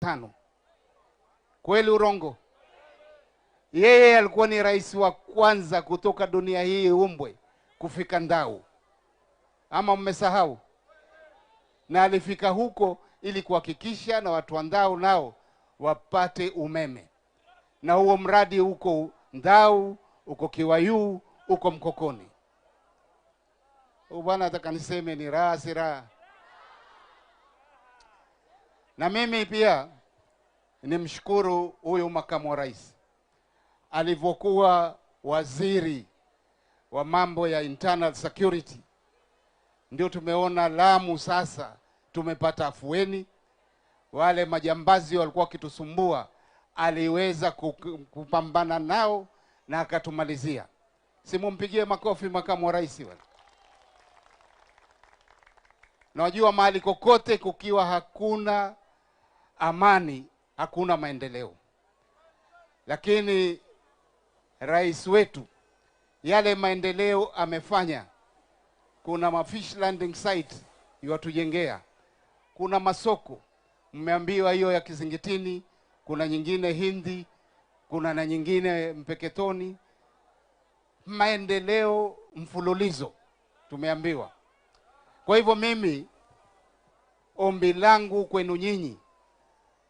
5. Kweli urongo? Yeye alikuwa ni rais wa kwanza kutoka dunia hii umbwe kufika Ndau. Ama mmesahau? Na alifika huko ili kuhakikisha na watu wa Ndau nao wapate umeme. Na huo mradi uko Ndau, uko Kiwayu, uko Mkokoni. Bwana nataka niseme ni raha si raha. Na mimi pia nimshukuru huyu makamu wa rais. Alivyokuwa waziri wa mambo ya internal security, ndio tumeona Lamu sasa tumepata afueni. Wale majambazi walikuwa wakitusumbua, aliweza kupambana nao na akatumalizia. Simumpigie makofi makamu wa rais wale. Najua mahali kokote kukiwa hakuna amani, hakuna maendeleo. Lakini rais wetu yale maendeleo amefanya. Kuna mafish landing site yuatujengea. Kuna masoko, mmeambiwa hiyo ya Kizingitini, kuna nyingine Hindi, kuna na nyingine Mpeketoni. Maendeleo mfululizo tumeambiwa. Kwa hivyo mimi ombi langu kwenu nyinyi,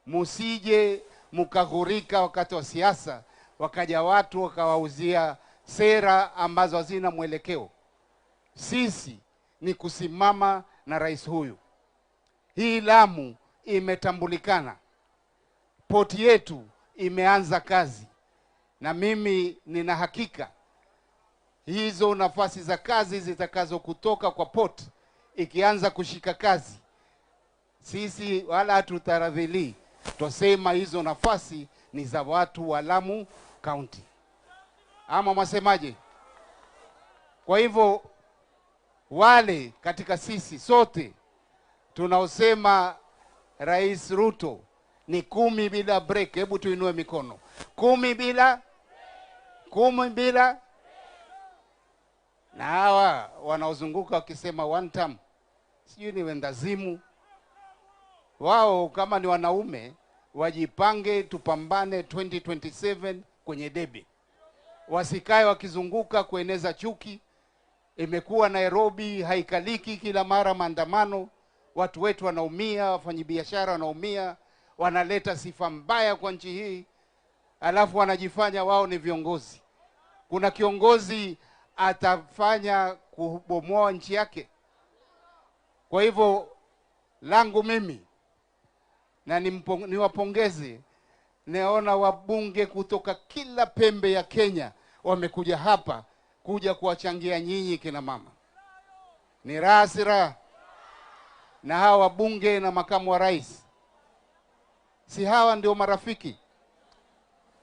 musije mkaghurika wakati wa siasa, wakaja watu wakawauzia sera ambazo hazina mwelekeo. Sisi ni kusimama na rais huyu. Hii Lamu imetambulikana, poti yetu imeanza kazi, na mimi nina hakika hizo nafasi za kazi zitakazo kutoka kwa port ikianza kushika kazi, sisi wala hatutaradhili, tusema hizo nafasi ni za watu wa Lamu County. Ama mwasemaje? Kwa hivyo wale katika sisi sote tunaosema Rais Ruto ni 10 bila break, hebu tuinue mikono. 10 bila, 10 bila. Na hawa wanaozunguka wakisema one term, sijui ni wendazimu. Wao kama ni wanaume wajipange, tupambane 2027 kwenye debe. Wasikae wakizunguka kueneza chuki. Imekuwa Nairobi haikaliki, kila mara maandamano, watu wetu wanaumia, wafanyabiashara wanaumia, wanaleta sifa mbaya kwa nchi hii, alafu wanajifanya wao ni viongozi. Kuna kiongozi atafanya kubomoa nchi yake? Kwa hivyo langu mimi na niwapongeze, naona wabunge kutoka kila pembe ya Kenya wamekuja hapa kuja kuwachangia nyinyi kina mama. Ni raha si raha? Na hawa wabunge na makamu wa rais, si hawa ndio marafiki?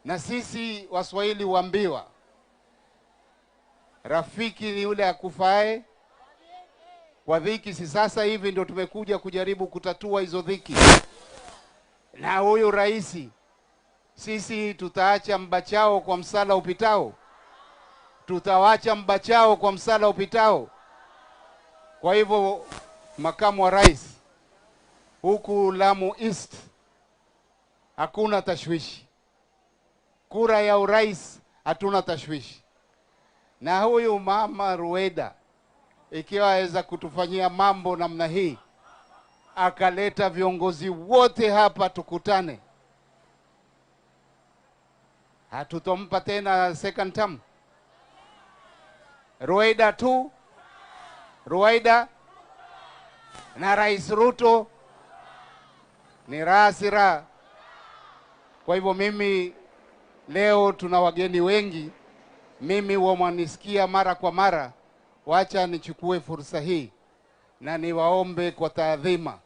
Na sisi Waswahili huambiwa rafiki ni yule akufae kwa dhiki. Si sasa hivi ndio tumekuja kujaribu kutatua hizo dhiki. Na huyu rais, sisi tutaacha mbachao kwa msala upitao? Tutawacha mbachao kwa msala upitao? Kwa hivyo makamu wa rais, huku Lamu East hakuna tashwishi. Kura ya urais hatuna tashwishi. Na huyu mama Ruweida ikiwa aweza kutufanyia mambo namna hii, akaleta viongozi wote hapa tukutane, hatutompa tena second term. Ruweida tu, Ruweida na Rais Ruto ni raha si raha? Kwa hivyo mimi leo tuna wageni wengi, mimi huwa mara kwa mara. Wacha nichukue fursa hii na niwaombe kwa taadhima,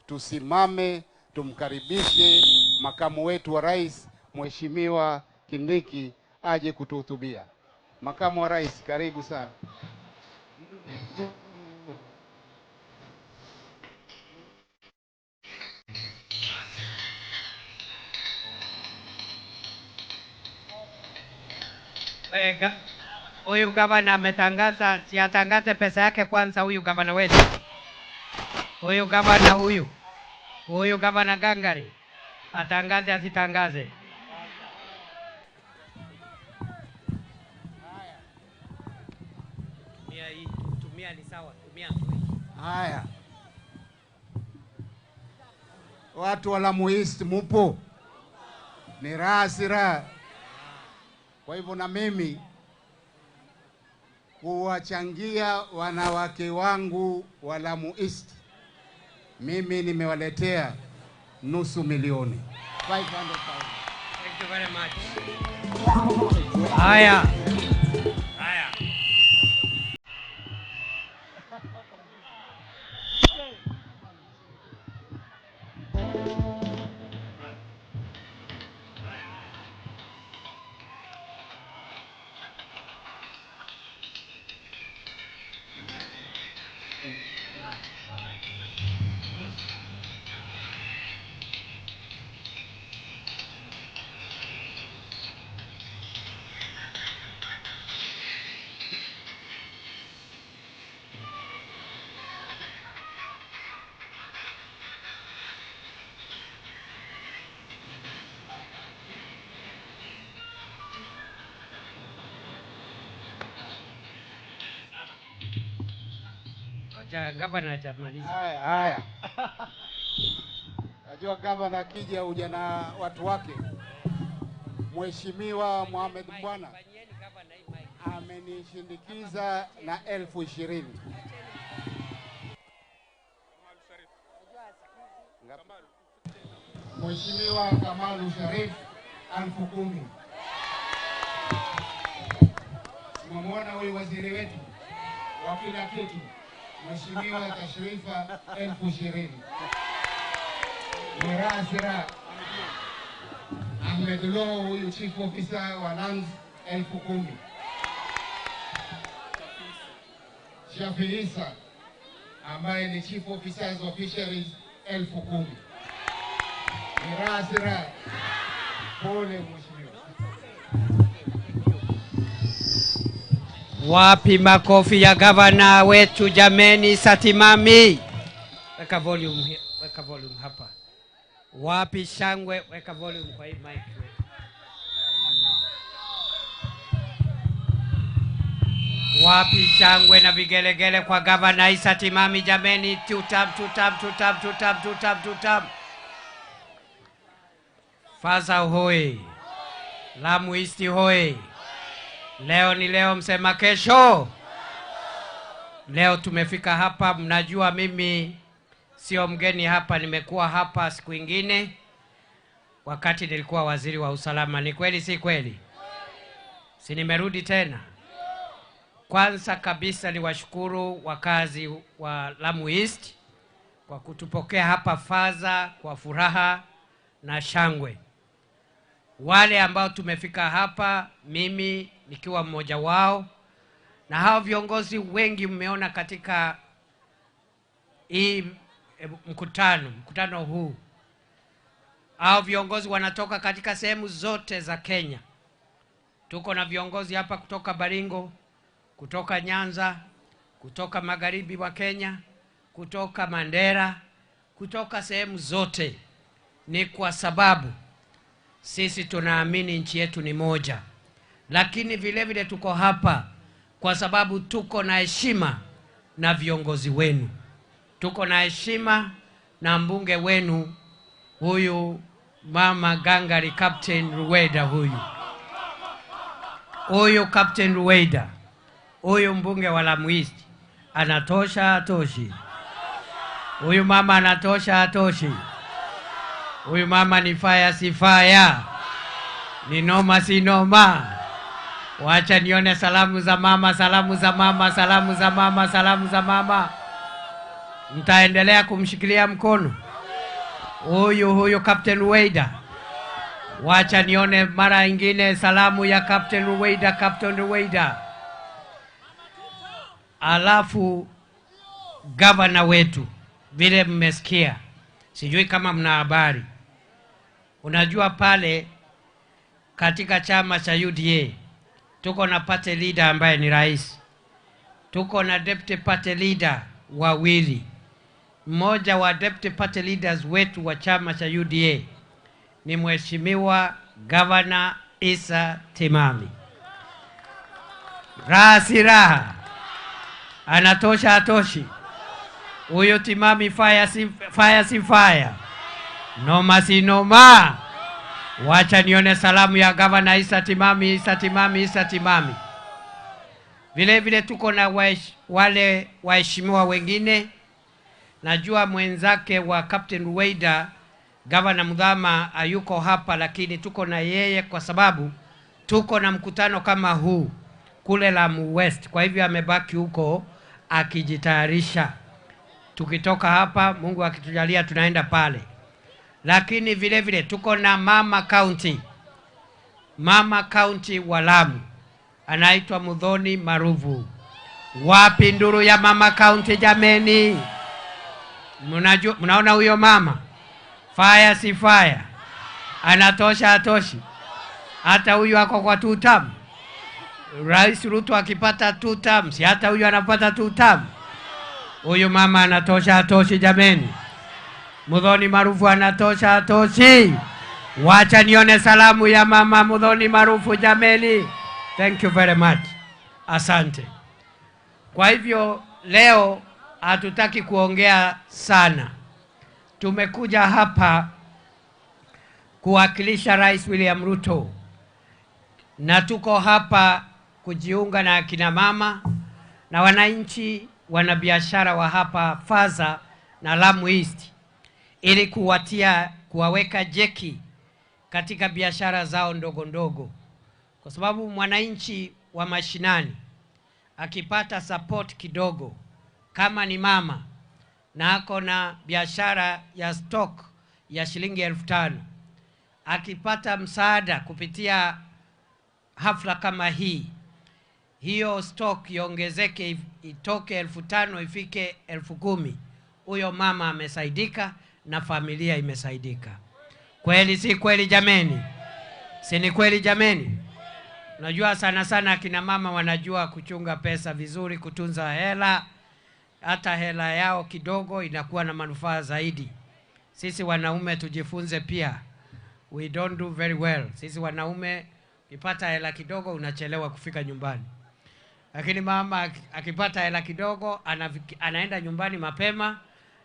tusimame tumkaribishe makamu wetu wa rais Mheshimiwa Kindiki aje kutuhutubia. Makamu wa rais, karibu sana. Huyu gavana ametangaza, si atangaze pesa yake kwanza huyu gavana wetu. Huyu gavana huyu. Huyu gavana Gangari. Atangaze asitangaze? Tumia hii, tumia ni sawa, tumia tu hii. Haya, watu wa Lamu East mupo? Ni raha si raha? Kwa hivyo na mimi kuwachangia wanawake wangu wa Lamu East, mimi nimewaletea 500,000. 500,000. Thank you very much. Haya. Haya. Gavana hajamaliza. Haya, haya. Najua gavana akija huja na watu wake. Mheshimiwa Mohamed Mbwana amenishindikiza na 20,000. Mheshimiwa Kamalu Sharif 10,000. Mmemwona huyu waziri wetu wa kila kitu, Mheshimiwa Tashrifa 20,000. Mirasira Ahmed Low huyu chief officer wa Lands 10,000. Shafi Isa ambaye ni chief officer of fisheries 10,000. Mirasira, pole mheshimiwa. Wapi makofi ya gavana wetu jameni, Satimami? Weka volume, weka volume hapa. Wapi shangwe? Weka volume kwa hii mic. Wapi shangwe na vigelegele kwa gavana Issa Timami jameni? Tutam, tutam, tutam, tutam, tutam, tutam. Faza hoi. Lamu East hoi. Leo ni leo, msema kesho. Leo tumefika hapa. Mnajua mimi sio mgeni hapa, nimekuwa hapa siku ingine wakati nilikuwa waziri wa usalama. Ni kweli si kweli? Si nimerudi tena? Kwanza kabisa niwashukuru wakazi wa Lamu East kwa kutupokea hapa Faza kwa furaha na shangwe. Wale ambao tumefika hapa, mimi nikiwa mmoja wao, na hao viongozi wengi mmeona katika hii mkutano huu. Hao viongozi wanatoka katika sehemu zote za Kenya. Tuko na viongozi hapa kutoka Baringo, kutoka Nyanza, kutoka magharibi wa Kenya, kutoka Mandera, kutoka sehemu zote. Ni kwa sababu sisi tunaamini nchi yetu ni moja. Lakini vile vile tuko hapa kwa sababu tuko na heshima na viongozi wenu. Tuko na heshima na mbunge wenu huyu Mama Gangari Captain Ruweida huyu. Huyu Captain Ruweida, huyu mbunge wa Lamu East, anatosha atoshi? Huyu mama anatosha atoshi? Huyu mama ni fire si fire? Ni noma si noma? Wacha nione salamu za mama, salamu za mama, salamu za mama, salamu za mama. Mtaendelea kumshikilia mkono huyu Captain Ruweida. Wacha nione mara ingine salamu ya Captain Ruweida, Captain Ruweida. Alafu gavana wetu, vile mmesikia, sijui kama mna habari. Unajua pale katika chama cha UDA tuko na party leader ambaye ni rais. Tuko na deputy party leader wawili. Mmoja wa deputy party leaders wetu wa chama cha UDA ni Mheshimiwa Governor Issa Timami. Raha si raha, anatosha atoshi? Huyo Timami fire si fire, si fire, noma si noma. Wacha nione salamu ya Governor Issa Timami, Issa Timami, Issa Timami. Vile vile tuko na wale waheshimiwa wengine. Najua mwenzake wa Captain Ruweida, Governor Muthama, hayuko hapa, lakini tuko na yeye kwa sababu tuko na mkutano kama huu kule Lamu West. Kwa hivyo amebaki huko akijitayarisha. Tukitoka hapa, Mungu akitujalia, tunaenda pale. Lakini vile vile tuko na Mama County, Mama County wa Lamu anaitwa Muthoni Marufu. Wapi nduru ya Mama County jameni? Mnajua, mnaona huyo mama? Fire si fire, anatosha atoshi? Hata huyu ako kwa two term. Rais Ruto akipata two term, si hata huyu anapata two term? Huyu mama anatosha atoshi jameni? Muthoni Marufu anatosha atoshi? Wacha nione salamu ya mama Muthoni Marufu jameni. Thank you very much. Asante. Kwa hivyo leo hatutaki kuongea sana. Tumekuja hapa kuwakilisha Rais William Ruto na tuko hapa kujiunga na akina mama na wananchi wanabiashara wa hapa Faza na Lamu East ili kuwaweka jeki katika biashara zao ndogo ndogo, kwa sababu mwananchi wa mashinani akipata support kidogo, kama ni mama na ako na biashara ya stock ya shilingi 5,000, akipata msaada kupitia hafla kama hii, hiyo stock iongezeke itoke 5,000 ifike 10,000, huyo mama amesaidika na familia imesaidika. Kweli si kweli jameni? Si ni kweli jameni? Unajua sana sana akina mama wanajua kuchunga pesa vizuri, kutunza hela. Hata hela yao kidogo inakuwa na manufaa zaidi. Sisi wanaume tujifunze pia. We don't do very well. Sisi wanaume ukipata hela kidogo unachelewa kufika nyumbani. Lakini mama akipata hela kidogo anaenda nyumbani mapema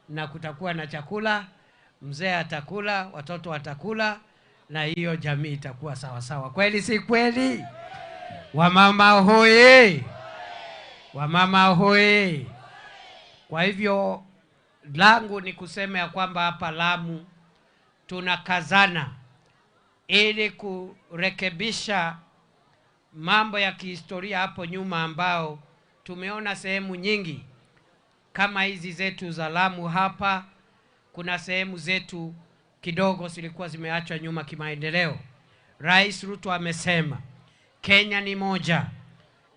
na kutakuwa na chakula, mzee atakula, watoto watakula na hiyo jamii itakuwa sawa sawa. Kweli si kweli? Wamama hoye! Wamama hoye! Kwa hivyo langu ni kusema ya kwamba hapa Lamu tunakazana ili kurekebisha mambo ya kihistoria hapo nyuma ambao tumeona sehemu nyingi kama hizi zetu za Lamu hapa, kuna sehemu zetu kidogo zilikuwa zimeachwa nyuma kimaendeleo. Rais Ruto amesema Kenya ni moja.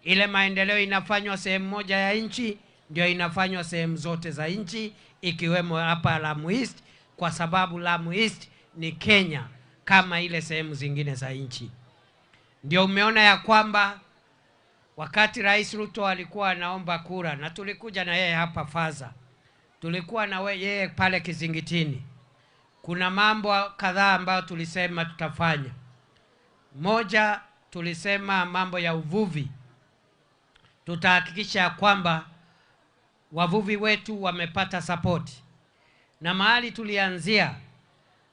Ile maendeleo inafanywa sehemu moja ya nchi ndio inafanywa sehemu zote za nchi, ikiwemo hapa Lamu East, kwa sababu Lamu East ni Kenya kama ile sehemu zingine za nchi. Ndio umeona ya kwamba wakati Rais Ruto alikuwa anaomba kura, na tulikuja na yeye hapa Faza, tulikuwa na yeye pale Kizingitini, kuna mambo kadhaa ambayo tulisema tutafanya. Moja, tulisema mambo ya uvuvi. Tutahakikisha kwamba wavuvi wetu wamepata support. Na mahali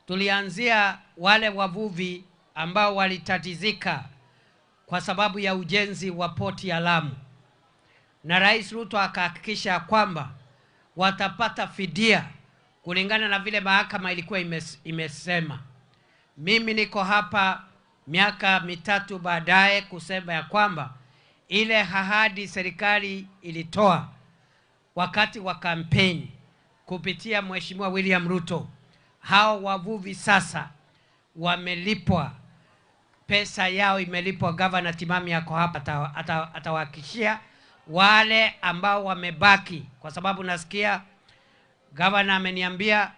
tulianzia wale wavuvi ambao walitatizika kwa sababu ya ujenzi wa poti ya Lamu. Na Rais Ruto akahakikisha kwamba watapata fidia kulingana na vile mahakama ilikuwa imesema. Mimi niko hapa miaka 3 baadaye kusema ya kwamba ile ahadi serikali ilitoa wakati wa kampeni kupitia Mheshimiwa William Ruto, hao wavuvi sasa wamelipwa, pesa yao imelipwa. Governor Timami yako hapa atawahakikishia wale ambao wamebaki, kwa sababu nasikia governor ameniambia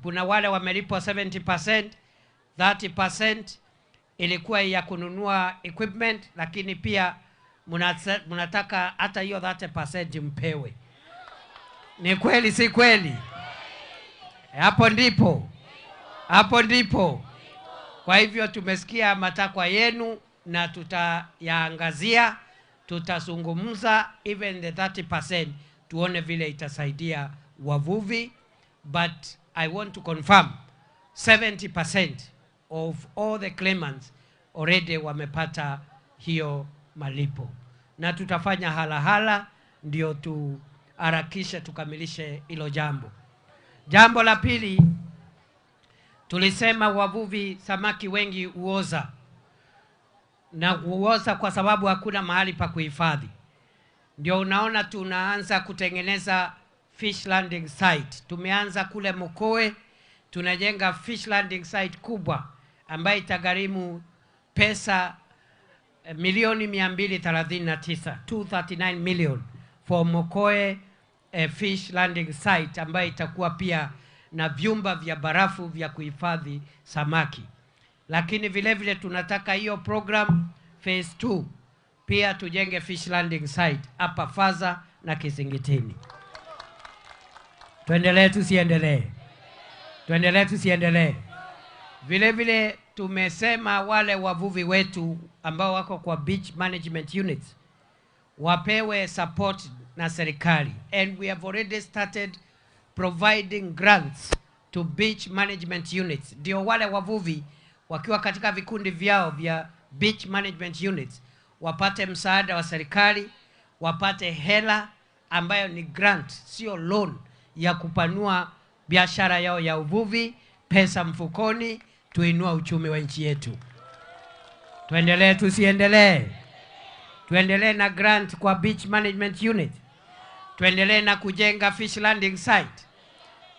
kuna wale wamelipwa 70%, 30% ilikuwa ya kununua equipment, lakini pia mnataka hata hiyo 30% mpewe. Ni kweli si kweli? Hapo ndipo. Hapo ndipo. Kwa hivyo tumesikia matakwa yenu na tutayaangazia, tutazungumza even the 30% tuone vile itasaidia wavuvi, but I want to confirm 70% of all the claimants already wamepata hiyo malipo, na tutafanya halahala ndio tuharakishe tukamilishe hilo jambo. Jambo la pili, tulisema wavuvi samaki wengi huoza, na huoza kwa sababu hakuna mahali pa kuhifadhi. Ndio unaona tunaanza kutengeneza fish landing site. Tumeanza kule Mokowe, tunajenga fish landing site kubwa ambayo itagharimu pesa milioni 239, 239 million for Mokowe fish landing site ambayo itakuwa pia na vyumba vya barafu vya kuhifadhi samaki. Lakini vile vile tunataka hiyo program phase 2 pia tujenge fish landing site hapa Faza na Kizingitini. Tuendelee tusiendelee? Tuendelee tusiendelee? Vile vile tumesema wale wavuvi wetu ambao wako kwa beach management units wapewe support na serikali, and we have already started providing grants to beach management units. Ndio wale wavuvi wakiwa katika vikundi vyao vya beach management units wapate msaada wa serikali, wapate hela ambayo ni grant, sio loan, ya kupanua biashara yao ya uvuvi, pesa mfukoni, tuinua uchumi wa nchi yetu. Tuendelee tusiendelee? Tuendelee na grant kwa beach management unit. Tuendelee na kujenga fish landing site.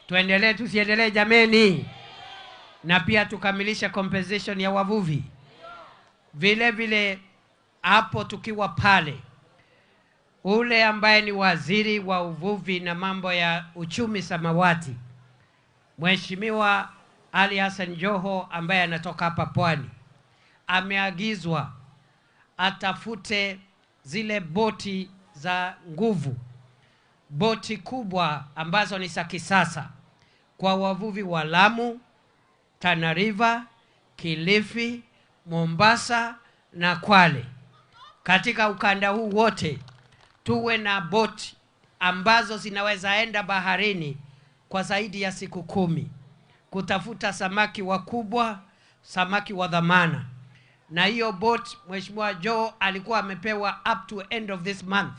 Tuendelee tusiendelee jameni? Na pia tukamilishe compensation ya wavuvi. Vile vile hapo tukiwa pale, ule ambaye ni waziri wa uvuvi na mambo ya uchumi samawati, Mheshimiwa Ali Hassan Joho ambaye anatoka hapa Pwani, ameagizwa atafute zile boti za nguvu, boti kubwa ambazo ni za kisasa kwa wavuvi wa Lamu, Tana River, Kilifi, Mombasa na Kwale. Katika ukanda huu wote tuwe na boti ambazo zinaweza enda baharini kwa zaidi ya siku 10 kutafuta samaki wakubwa, samaki wa dhamana. Na hiyo boat Mheshimiwa Joe alikuwa amepewa up to end of this month,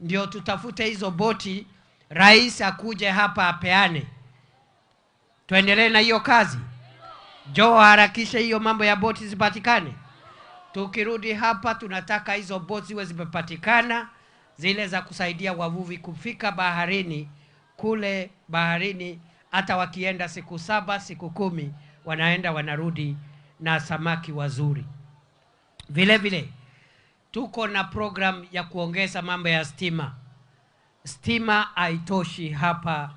ndio tutafute hizo boti, rais akuje hapa apeane. Tuendelee na hiyo kazi. Joe harakishe hiyo mambo ya boti zipatikane. Tukirudi hapa tunataka hizo boti ziwe zimepatikana, zile za kusaidia wavuvi kufika baharini, kule baharini hata wakienda siku 7, siku 10 wanaenda wanarudi na samaki wazuri. Vile vile tuko na program ya kuongeza mambo ya stima. Stima haitoshi hapa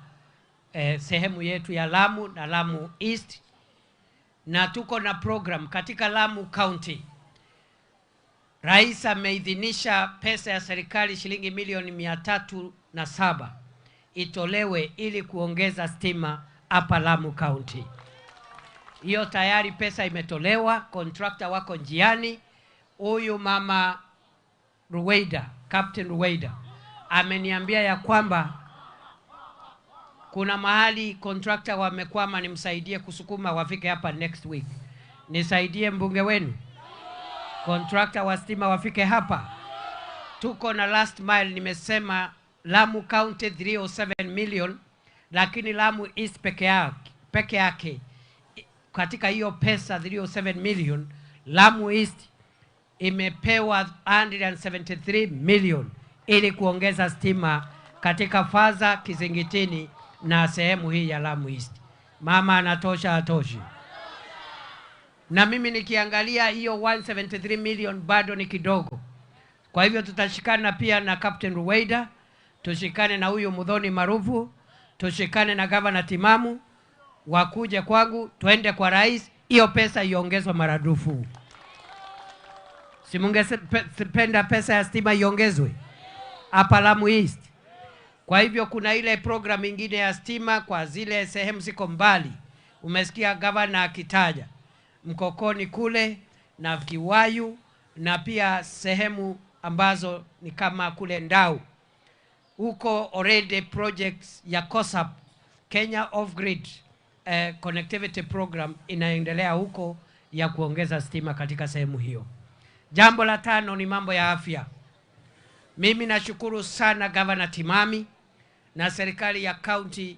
sehemu yetu ya Lamu na Lamu East, na tuko na program katika Lamu County. Rais ameidhinisha pesa ya serikali shilingi milioni 307 itolewe ili kuongeza stima hapa Lamu County. Hiyo tayari pesa imetolewa, contractor wako njiani. Huyu mama Ruweida, Captain Ruweida, ameniambia ya kwamba kuna mahali contractor wamekwama, nimsaidie kusukuma wafike hapa next week. Nisaidie mbunge wenu, contractor wa stima wafike hapa. Tuko na last mile, nimesema Lamu County 307 million, lakini Lamu East peke yake katika hiyo pesa 307 million, Lamu East imepewa 173 million ili kuongeza stima katika Faza, Kizingitini na sehemu hii ya Lamu East. Mama anatosha, atoshi? Na mimi nikiangalia hiyo 173 million bado ni kidogo. Kwa hivyo tutashikana pia na Captain Ruweida, tushikane na huyu Muthoni Marufu, tushikane na Governor Timamu, wakuje kwangu, tuende kwa rais, hiyo pesa iongezwe maradufu. Si mungependa pesa ya stima iongezwe hapa Lamu East? Kwa hivyo kuna ile program ingine ya stima kwa zile sehemu ziko mbali. Umesikia governor akitaja. Mkokoni kule na Kiwayu, na pia sehemu ambazo ni kama kule Ndau. Huko already projects ya KOSAP, Kenya Off Grid Connectivity Program, inaendelea huko ya kuongeza stima katika sehemu hiyo. Jambo la tano ni mambo ya afya. Mimi nashukuru sana Governor Timami na serikali ya kaunti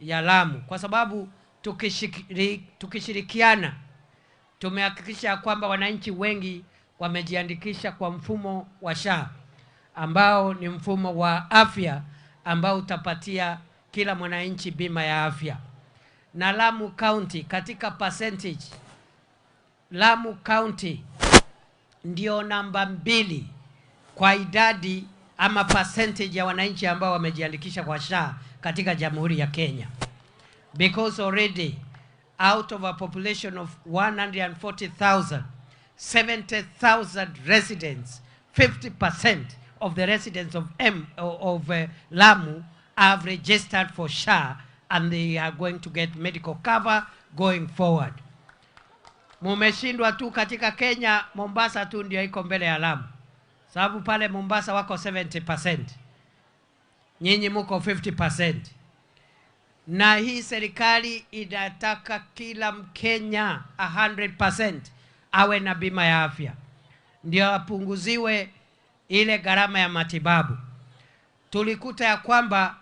ya Lamu kwa sababu tukishirikiana tumehakikisha kwamba wananchi wengi wamejiandikisha kwa mfumo wa SHA ambao ni mfumo wa afya ambao utapatia kila mwananchi bima ya afya. Na Lamu County katika percentage, Lamu County ndio namba 2 kwa idadi ama percentage ya wananchi ambao wamejiandikisha kwa SHA katika Jamhuri ya Kenya. Because already out of a population of 140,000, 70,000 residents, 50% of the residents of Lamu have registered for SHA and they are going to get medical cover going forward. Mumeshindwa tu katika Kenya, Mombasa tu ndio iko mbele ya Lamu. Sababu pale Mombasa wako 70%. Nyinyi muko 50%. Na hii serikali inataka kila Mkenya 100% awe na bima ya afya, ndio apunguziwe ile gharama ya matibabu. Tulikuta ya kwamba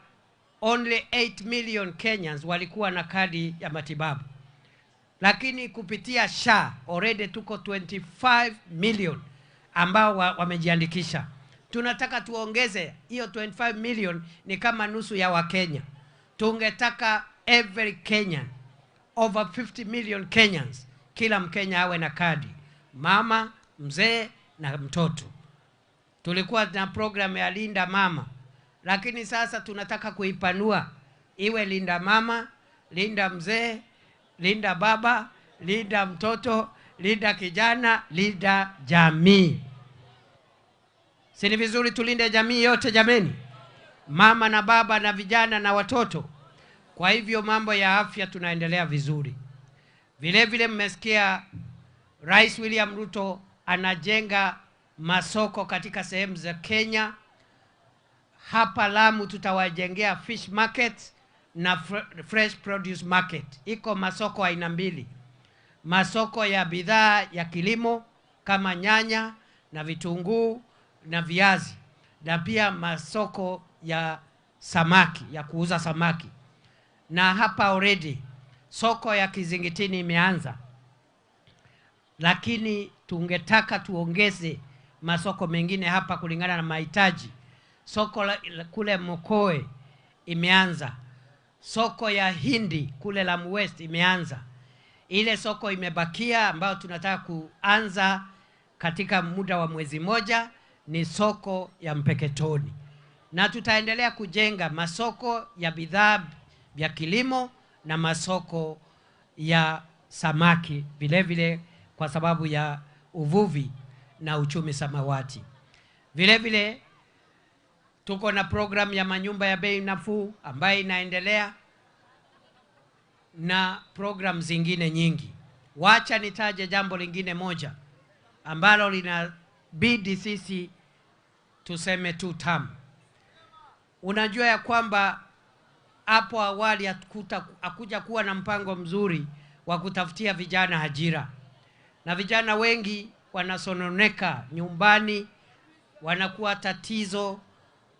only 8 million Kenyans walikuwa na kadi ya matibabu, lakini kupitia SHA already tuko 25 million ambao wamejiandikisha. Tunataka tuongeze hiyo 25 million, ni kama nusu ya Wakenya. Tungetaka every Kenyan, over 50 million Kenyans, kila Mkenya awe na kadi, mama, mzee na mtoto. Tulikuwa na program ya Linda Mama, lakini sasa tunataka kuipanua iwe Linda Mama, Linda Mzee, Linda Baba, Linda Mtoto, Linda Kijana, Linda Jamii. Si ni vizuri tulinde jamii yote jameni? Mama na baba na vijana na watoto. Kwa hivyo mambo ya afya tunaendelea vizuri. Vile vile mmesikia Rais William Ruto anajenga masoko katika sehemu za Kenya. Hapa Lamu tutawajengea fish market na fresh produce market. Iko masoko aina mbili. Masoko ya bidhaa ya kilimo kama nyanya na vitunguu na viazi, na pia masoko ya samaki, ya kuuza samaki. Na hapa already soko ya Kizingitini imeanza, lakini tungetaka tuongeze masoko mengine hapa kulingana na mahitaji. Soko la kule Mokoe imeanza, soko ya Hindi kule Lamu West imeanza. Ile soko imebakia ambayo tunataka kuanza katika muda wa mwezi moja ni soko ya Mpeketoni. Na tutaendelea kujenga masoko ya bidhaa vya kilimo na masoko ya samaki vile vile, kwa sababu ya uvuvi na uchumi samawati. Vile vile tuko na program ya manyumba ya bei nafuu ambayo inaendelea na program zingine nyingi. Wacha nitaje jambo lingine moja ambalo linabidi sisi tuseme tu tamu. Unajua ya kwamba hapo awali hakuja kuwa na mpango mzuri wa kutafutia vijana ajira. Na vijana wengi wanasononeka nyumbani, wanakuwa tatizo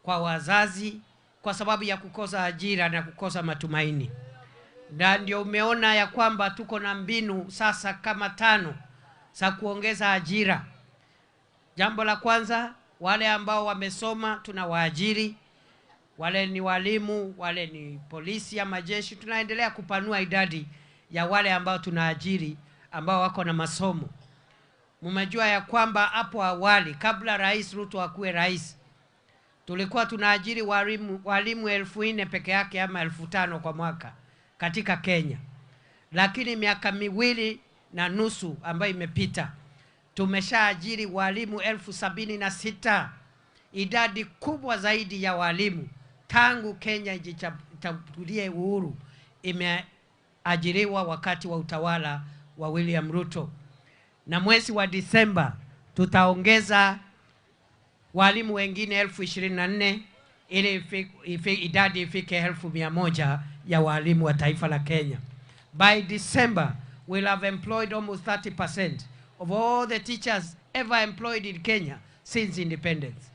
kwa wazazi kwa sababu ya kukosa ajira na kukosa matumaini. Na ndio umeona ya kwamba tuko na mbinu sasa kama 5 za kuongeza ajira. Jambo la kwanza, wale ambao wamesoma tunawaajiri, wale ni walimu, wale ni polisi ama jeshi. Tunaendelea kupanua idadi ya wale ambao tunaajiri ambao wako na masomo. Mmejua ya kwamba hapo awali kabla Rais Ruto akuwe rais, tulikuwa tunaajiri walimu 4,000 peke yake ama 5,000 kwa mwaka katika Kenya. Lakini miaka 2.5 ambayo imepita tumeshaajiri walimu 76,000, idadi kubwa zaidi ya walimu tangu Kenya ijichagulie uhuru imeajiriwa wakati wa utawala wa William Ruto. Na mwezi wa Disemba tutaongeza walimu wengine 24,000 ili idadi ifike 100,000 ya walimu wa taifa la Kenya. By December, we'll have employed almost 30% of all the teachers ever employed in Kenya since independence.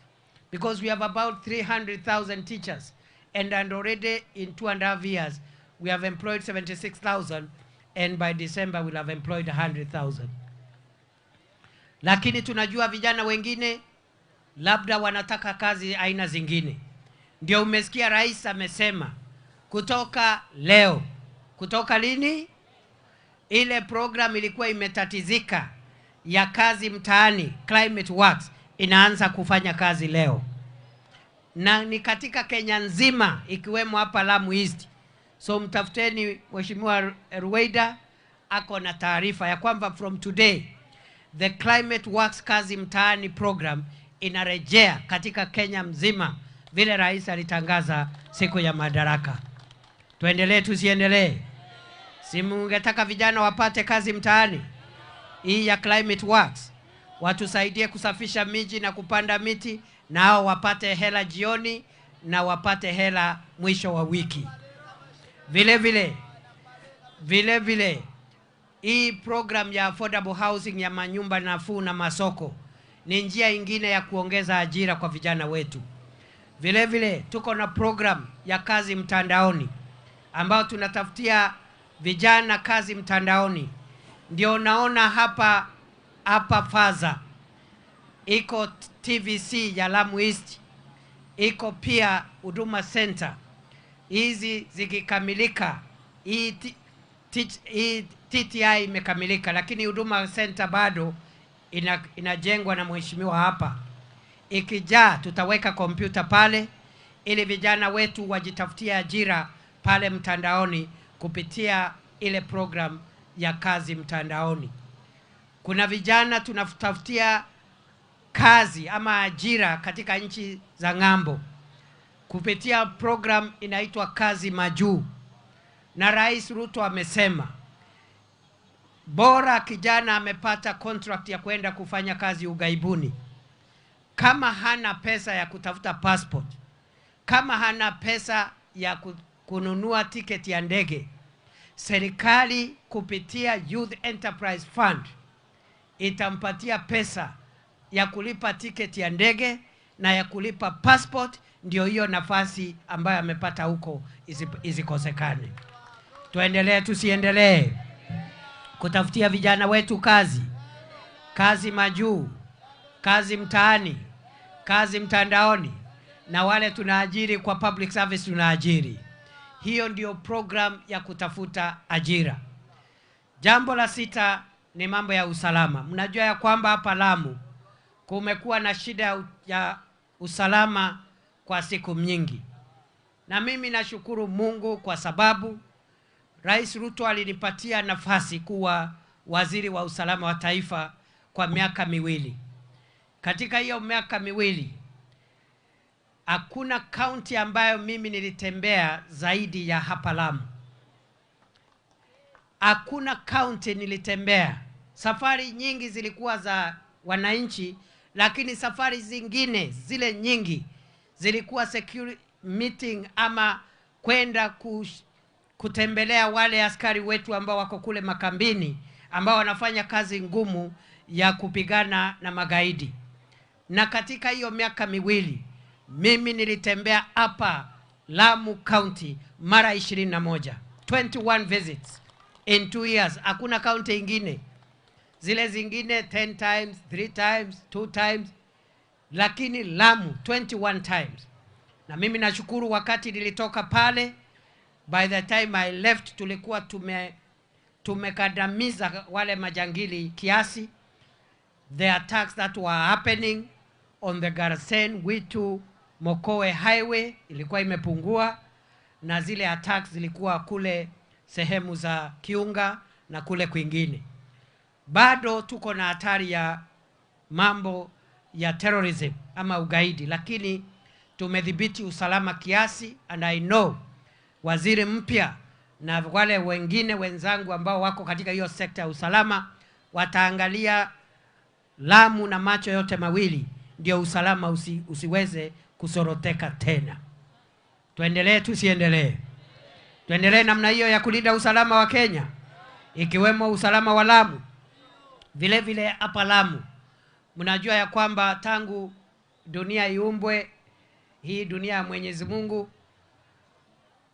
Because we have about 300,000 teachers, and already in 2.5 years, we have employed 76,000, and by December, we'll have employed 100,000. Lakini tunajua vijana wengine labda wanataka kazi aina zingine. Ndio umesikia rais amesema kutoka leo, kutoka lini? Ile program ilikuwa imetatizika ya kazi mtaani, Climate Works, inaanza kufanya kazi leo. Na ni katika Kenya nzima ikiwemo hapa Lamu East. So mtafuteni Mheshimiwa Ruweida, ako na taarifa ya kwamba from today the Climate Works kazi mtaani program inarejea katika Kenya mzima vile rais alitangaza siku ya madaraka. Tuendelee tusiendelee? Si mungetaka vijana wapate kazi mtaani? Hii ya Climate Works watusaidie kusafisha miji na kupanda miti, nao wapate hela jioni na wapate hela mwisho wa wiki. Vile vile hii program ya affordable housing ya manyumba nafuu na masoko ni njia ingine ya kuongeza ajira kwa vijana wetu. Vile vile tuko na program ya kazi mtandaoni ambao tunatafutia vijana kazi mtandaoni. Ndio naona hapa Faza iko TVC ya Lamu East, iko pia Huduma Center. Hizi zikikamilika, hii TTI imekamilika, lakini Huduma Center bado inajengwa na mheshimiwa hapa. Ikijaa tutaweka kompyuta pale ili vijana wetu wajitafutie ajira pale mtandaoni kupitia ile program ya kazi mtandaoni. Kuna vijana tunatafutia kazi ama ajira katika nchi za ng'ambo kupitia program inaitwa Kazi Majuu. Na Rais Ruto amesema bora kijana amepata contract ya kwenda kufanya kazi ugaibuni, kama hana pesa ya kutafuta passport, kama hana pesa ya kununua tiketi ya ndege, serikali kupitia Youth Enterprise Fund itampatia pesa ya kulipa tiketi ya ndege na ya kulipa passport, ndio hiyo nafasi ambayo amepata huko isikosekane. Tuendelee tusiendelee kutafutia vijana wetu kazi? Kazi majuu, kazi mtaani, kazi mtandaoni, na wale tunaajiri kwa public service tunaajiri. Hiyo ndio program ya kutafuta ajira. Jambo la sita ni mambo ya usalama. Mnajua ya kwamba hapa Lamu kumekuwa na shida ya usalama kwa siku nyingi. Na mimi nashukuru Mungu kwa sababu Rais Ruto alinipatia nafasi kuwa waziri wa usalama wa taifa kwa miaka miwili. Katika hiyo miaka miwili hakuna county ambayo mimi nilitembea zaidi ya hapa Lamu. Hakuna county nilitembea. Safari nyingi zilikuwa za wananchi, lakini safari zingine zile nyingi zilikuwa security meeting ama kwenda kutembelea wale askari wetu ambao wako kule makambini, ambao wanafanya kazi ngumu ya kupigana na magaidi. Na katika hiyo miaka miwili mimi nilitembea hapa Lamu County mara 21, 21 visits in 2 years. Hakuna county ingine. Zile zingine 10 times, 3 times, 2 times, lakini Lamu 21 times. Na mimi nashukuru wakati nilitoka pale, by the time I left tulikuwa tumekandamiza wale majangili kiasi. The attacks that were happening on the Garsen Witu Mokowe Highway ilikuwa imepungua, na zile attacks zilikuwa kule sehemu za Kiunga na kule kwingine. Bado tuko na hatari ya mambo ya terrorism ama ugaidi, lakini tumedhibiti usalama kiasi, and I know waziri mpya na wale wengine wenzangu ambao wako katika hiyo sekta ya usalama wataangalia Lamu na macho yote mawili, ndio usalama usiweze kusoroteka tena. Tuendelee tusiendelee? Tuendelee namna hiyo ya kulinda usalama wa Kenya, ikiwemo usalama wa Lamu. Vile vile hapa Lamu, mnajua ya kwamba tangu dunia iumbwe, hii dunia ya Mwenyezi Mungu,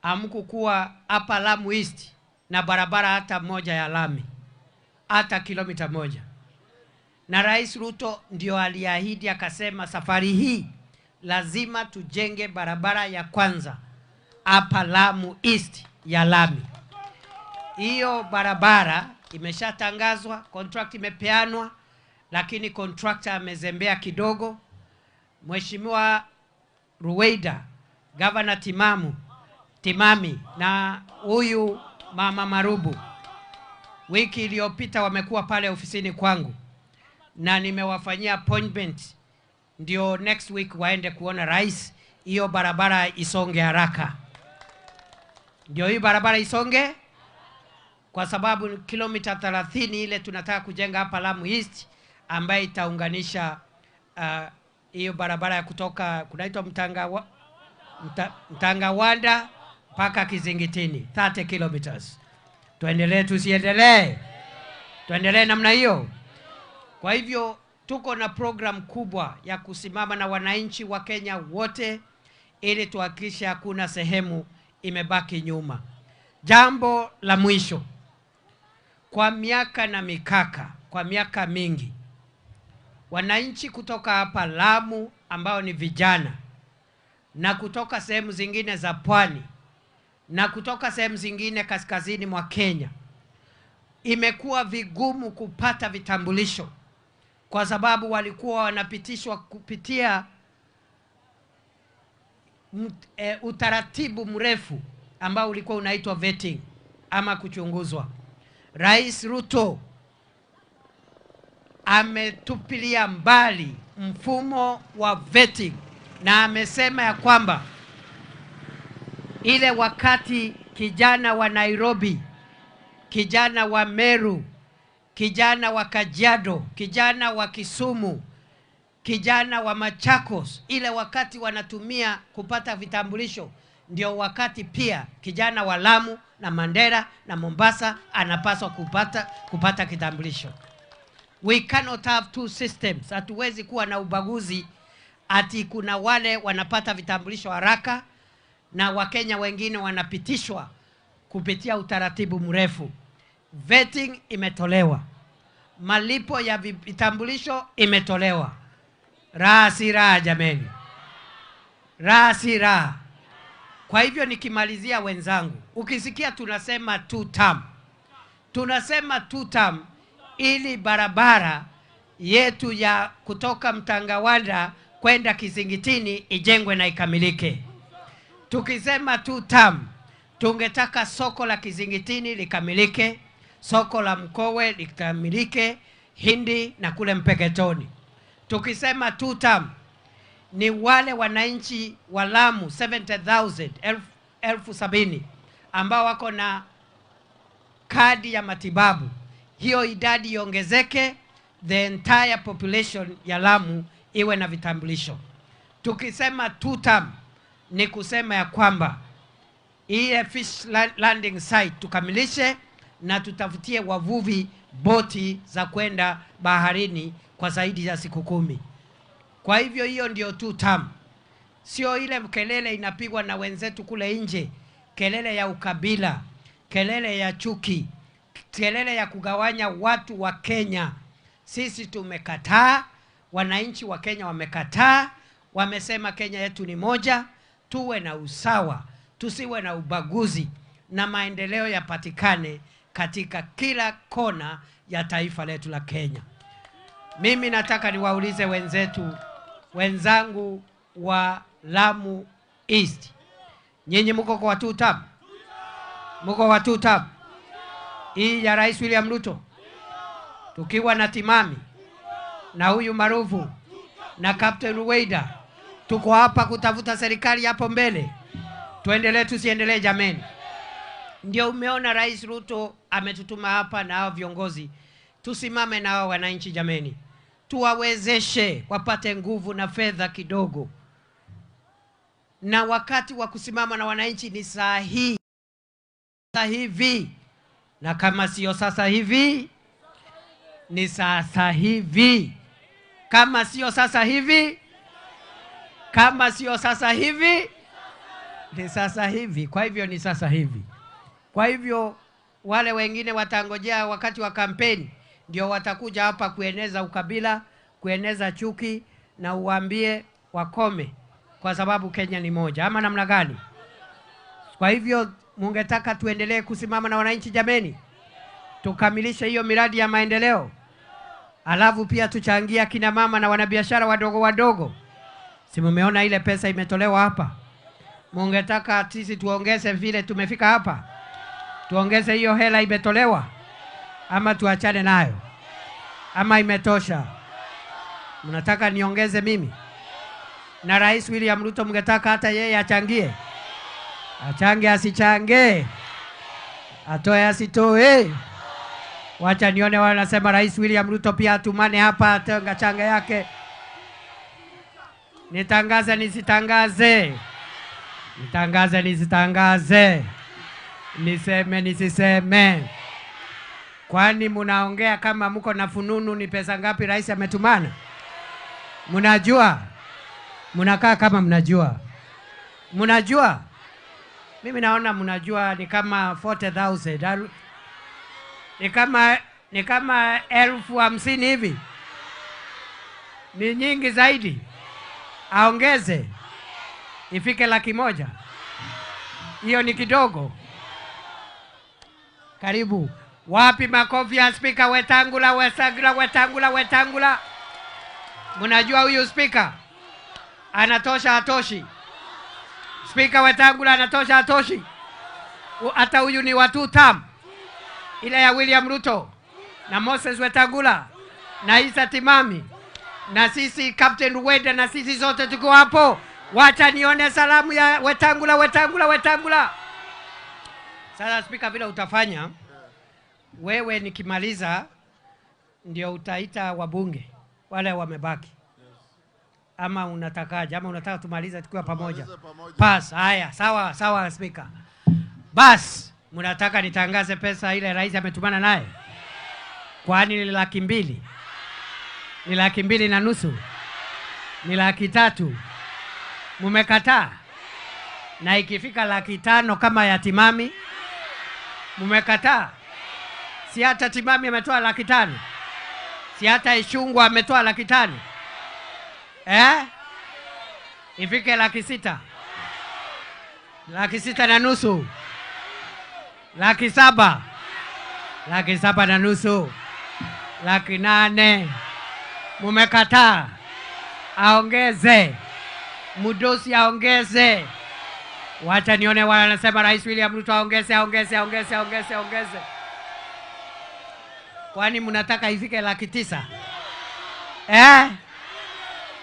hamkukuwa hapa Lamu East na barabara hata moja ya lami, hata kilomita moja. Na Rais Ruto ndio aliahidi akasema, safari hii lazima tujenge barabara ya kwanza hapa Lamu East ya lami. Hiyo barabara imeshatangazwa, contract imepeanwa, lakini contractor amezembea kidogo. Mheshimiwa Ruweida, Governor Timami na huyu Mama Marubu wiki iliyopita wamekuwa pale ofisini kwangu na nimewafanyia appointment, ndio next week waende kuona rais, hiyo barabara isonge haraka. Ndio hii barabara isonge, kwa sababu kilomita 30 ile tunataka kujenga hapa Lamu East, ambaye itaunganisha hiyo barabara ya kutoka kunaitwa Mtangawanda mpaka Kizingitini, 30 kilometers. Tuendelee tusiendelee? Tuendelee namna hiyo. Kwa hivyo tuko na program kubwa ya kusimama na wananchi wa Kenya wote ili tuhakikishe hakuna sehemu imebaki nyuma. Jambo la mwisho, kwa miaka na mikaka, kwa miaka mingi, wananchi kutoka hapa Lamu ambao ni vijana na kutoka sehemu zingine za pwani na kutoka sehemu zingine kaskazini mwa Kenya, imekuwa vigumu kupata vitambulisho kwa sababu walikuwa wanapitishwa kupitia utaratibu mrefu ambao ulikuwa unaitwa vetting ama kuchunguzwa. Rais Ruto ametupilia mbali mfumo wa vetting na amesema ya kwamba ile wakati kijana wa Nairobi, kijana wa Meru, kijana wa Kajiado, kijana wa Kisumu, kijana wa Machakos, ile wakati wanatumia kupata vitambulisho, ndio wakati pia kijana wa Lamu na Mandera na Mombasa anapaswa kupata kitambulisho. We cannot have two systems. Hatuwezi kuwa na ubaguzi ati kuna wale wanapata vitambulisho haraka na Wakenya wengine wanapitishwa kupitia utaratibu mrefu. Vetting imetolewa, malipo ya vitambulisho imetolewa. Raha si raha jameni, raha si raha. Kwa hivyo nikimalizia wenzangu, ukisikia tunasema two term, tunasema two term ili barabara yetu ya kutoka Mtangawanda kwenda Kizingitini ijengwe na ikamilike. Tukisema two term, tungetaka soko la Kizingitini likamilike, soko la Mkowe likamilike, Hindi na kule Mpeketoni. Tukisema two term ni wale wananchi wa Lamu 70,000, 70,000 ambao wako na kadi ya matibabu, hiyo idadi iongezeke, the entire population ya Lamu iwe na vitambulisho. Tukisema two term ni kusema ya kwamba ile fish landing site tukamilishe na tutafutie wavuvi boti za kwenda baharini kwa zaidi ya siku 10. Kwa hivyo hiyo ndio two term. Sio ile kelele inapigwa na wenzetu kule nje, kelele ya ukabila, kelele ya chuki, kelele ya kugawanya watu wa Kenya. Sisi tumekataa, wananchi wa Kenya wamekataa, wamesema Kenya yetu ni moja, tuwe na usawa, tusiwe na ubaguzi na maendeleo yapatikane katika kila kona ya taifa letu la Kenya. Mimi nataka niwaulize wenzangu wa Lamu East, nyinyi mko kwa two term? Mko kwa two term hii ya Rais William Ruto, tukiwa na Timami na huyu Marufu na Captain Ruweida, tuko hapa kutafuta serikali hapo mbele. Tuendelee tusiendelee jameni? Ndio umeona Rais Ruto ametutuma hapa na hao viongozi, tusimame na hao wananchi jameni, tuwawezeshe wapate nguvu na fedha kidogo. Na wakati wa kusimama na wananchi ni saa hii, sasa hivi. Na kama sio sasa hivi, ni sasa hivi. Kama sio sasa hivi, kama sio sasa hivi, ni sasa hivi. Kwa hivyo ni sasa hivi. Kwa hivyo wale wengine watangojea wakati wa kampeni ndio watakuja hapa kueneza ukabila, kueneza chuki, na uambie wakome, kwa sababu Kenya ni moja. Ama namna gani? Kwa hivyo mungetaka tuendelee kusimama na wananchi jameni, tukamilishe hiyo miradi ya maendeleo, alafu pia tuchangia kina mama na wanabiashara wadogo wadogo. Si mumeona ile pesa imetolewa hapa? Mungetaka sisi tuongeze vile tumefika hapa? Tuongeze hiyo hela imetolewa, ama tuachane nayo? Ama imetosha? Mnataka niongeze mimi? Na Rais William Ruto mngetaka hata yeye achangie? Achange asichange? Atoe asitoe? Wacha nione wanasema Rais William Ruto pia atumane hapa atenga changa yake. Nitangaze nisitangaze? Nitangaze nisitangaze? Niseme nisiseme? Kwani munaongea kama mko na fununu ni pesa ngapi rais ametumana? Mnajua? Mnakaa kama mnajua. Mnajua? Mimi naona mnajua ni kama 40,000. Ni kama 50,000 hivi. Ni nyingi zaidi. Aongeze ifike 100,000. Hiyo ni kidogo. Karibu. Wapi makofi ya Spika Wetangula, Wetangula, Wetangula, Wetangula? Mnajua huyu spika anatosha atoshi? Spika Wetangula anatosha atoshi? Hata huyu ni wa two term. Ile ya William Ruto na Moses Wetangula na Isa Timami na sisi Captain Ruwenda na sisi zote tuko hapo. Wacha nione salamu ya Wetangula, Wetangula, Wetangula. Sasa spika, vile utafanya wewe, nikimaliza ndio utaita wabunge wale wamebaki. Ama unatakaje? Ama unataka tumalize tukiwa pamoja? Pass. Haya, sawa sawa spika. Bas, mnataka nitangaze pesa ile rais ametumana naye? Kwani ni 200,000? Ni 250,000? Ni 300,000? Mumekataa? Na ikifika 500,000 kama ya Timami, mumekataa? Si hata Timami ametoa 500,000? Si hata Ichung'wah ametoa 500,000? Eh? Ifike 600,000? 650,000? 700,000? 750,000? 800,000? Mumekataa? Aongeze. Mudosi aongeze. Wacha nione wale wanasema Rais William Ruto aongeze, aongeze, aongeze, aongeze, aongeze. Kwani mnataka ifike 900,000? Eh?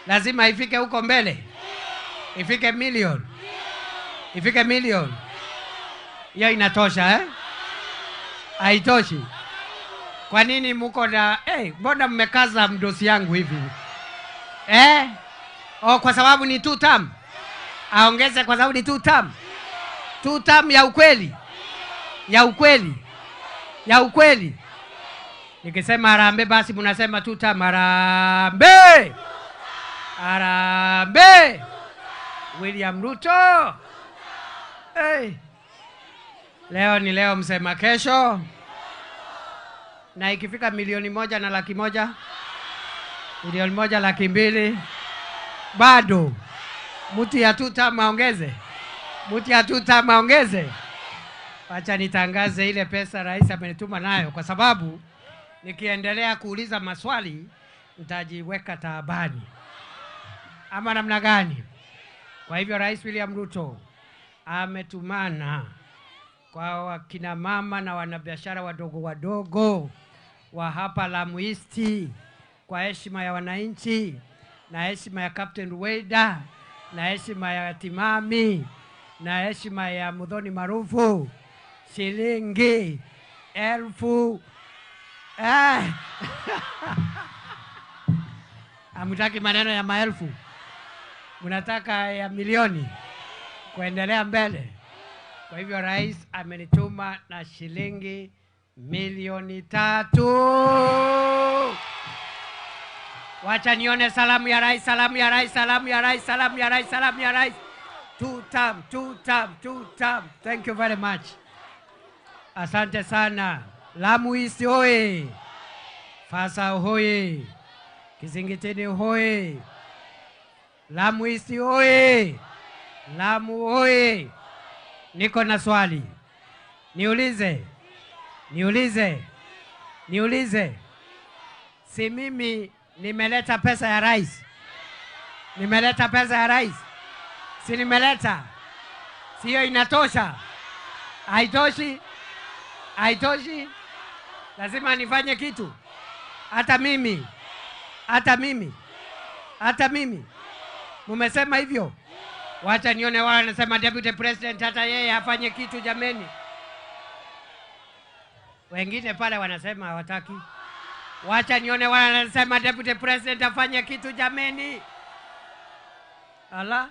Lazima ifike huko mbele. Ifike milioni. Ifike milioni. Hiyo inatosha eh? Haitoshi. Kwa nini mko na mbona mmekaza mdosi yangu hivi? Eh? Oh, kwa sababu ni two term. Aongeze kwa sababu ni two term. Two term ya ukweli. Ya ukweli. Ya ukweli. Nikisema harambee basi mnasema two term. Harambee. Harambee. William Ruto. Hey. Leo ni leo, msema kesho. Na ikifika 1,100,000, 1,200,000, bado mtu ya two term aongeze. Mtu ya two term aongeze. Acha nitangaze ile pesa rais amenituma nayo, kwa sababu nikiendelea kuuliza maswali nitajiweka taabani. Ama namna gani? Kwa hivyo Rais William Ruto ametumana kwa wakina mama na wanabiashara wadogo wadogo wa hapa Lamu East, kwa heshima ya wananchi na heshima ya Captain Ruweida na heshima ya Timami na heshima ya Muthoni Marufu, Shilingi elfu. Hamtaki maneno ya maelfu, mnataka ya milioni kuendelea mbele. Kwa hivyo rais amenituma na shilingi 3,000,000. Wacha nione salamu ya rais, salamu ya rais, salamu ya rais, salamu ya rais, salamu ya rais. 2 term, 2 term, 2 term. Thank you very much. Asante sana. Lamu East hoye. Fasa hoye. Kizingitini hoye. Lamu East hoye. Lamu hoye. Niko na swali. Niulize. Niulize. Niulize. Si mimi nimeleta pesa ya rais? Nimeleta pesa ya rais? Si nimeleta? Sio inatosha? Haitoshi? Haitoshi? Lazima nifanye kitu. Hata mimi. Hata mimi. Hata mimi. Mumesema hivyo? Wacha nione wao wanasema Deputy President hata yeye afanye kitu jameni. Wengine pale wanasema hawataki. Wacha nione wao wanasema Deputy President afanye kitu jameni. Ala?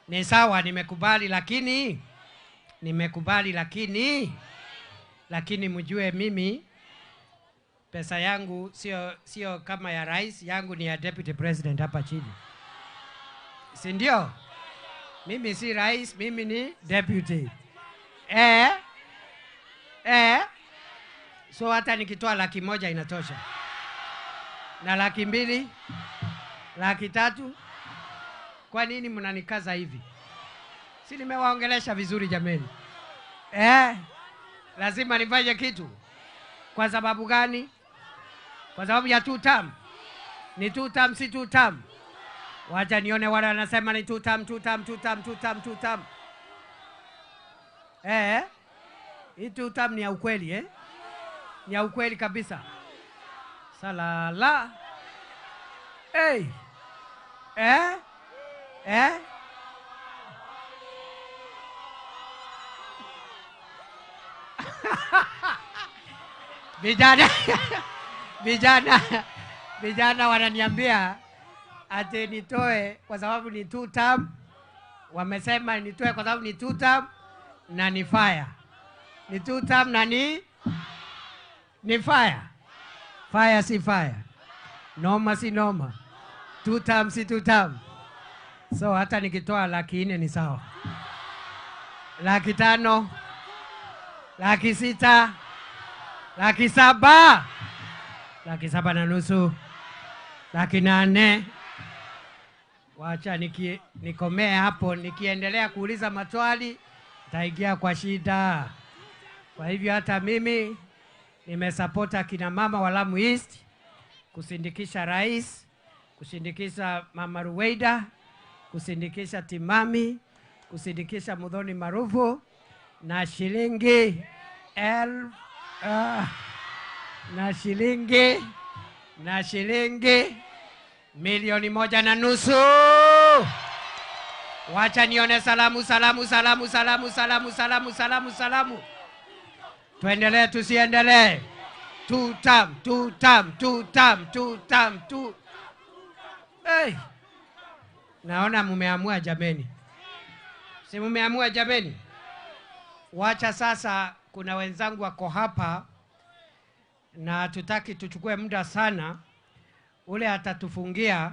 Ni sawa, nimekubali lakini lakini mjue mimi pesa yangu sio kama ya rais, yangu ni ya Deputy President hapa chini. Si ndio? Mimi si rais, mimi ni deputy. So hata nikitoa 100,000 inatosha. Na 200,000, 300,000. Kwa nini mnanikaza hivi? Si nimewaongelesha vizuri jameni? Lazima nifanye kitu. Kwa sababu gani? Kwa sababu ya 2 term. Ni 2 term, si 2 term. Wacha nione wale wanasema ni 2 term, 2 term, 2 term, 2 term, 2 term. Hii 2 term ni ya ukweli, eh? Ni ya ukweli kabisa. Salala. Hey. Vijana wananiambia ati nitoe kwa sababu ni 2 term. Wamesema nitoe kwa sababu ni 2 term na ni fire. Ni 2 term na ni fire. Fire si fire. Noma si noma. 2 term si 2 term. So hata nikitoa 400,000 ni sawa. 500,000, 600,000, 700,000, 750,000, 800,000. Wacha nikomee hapo. Nikiendelea kuuliza maswali nitaingia kwa shida. Kwa hivyo hata mimi nimesapota kina mama wa Lamu East kusindikisha rais, kusindikisha Mama Ruweida, kusindikisha Timami, kusindikisha Muthoni Marufu na shilingi na shilingi 1.5 milioni. Wacha nione salamu, salamu, salamu, salamu, salamu, salamu, salamu, salamu. Tuendelee tusiendelee? 2 term, 2 term, 2 term, 2 term, 2. Hey. Naona mumeamua jameni. Si mumeamua jameni? Wacha sasa, kuna wenzangu wako hapa na tutaki tuchukue muda sana. Ule atatufungia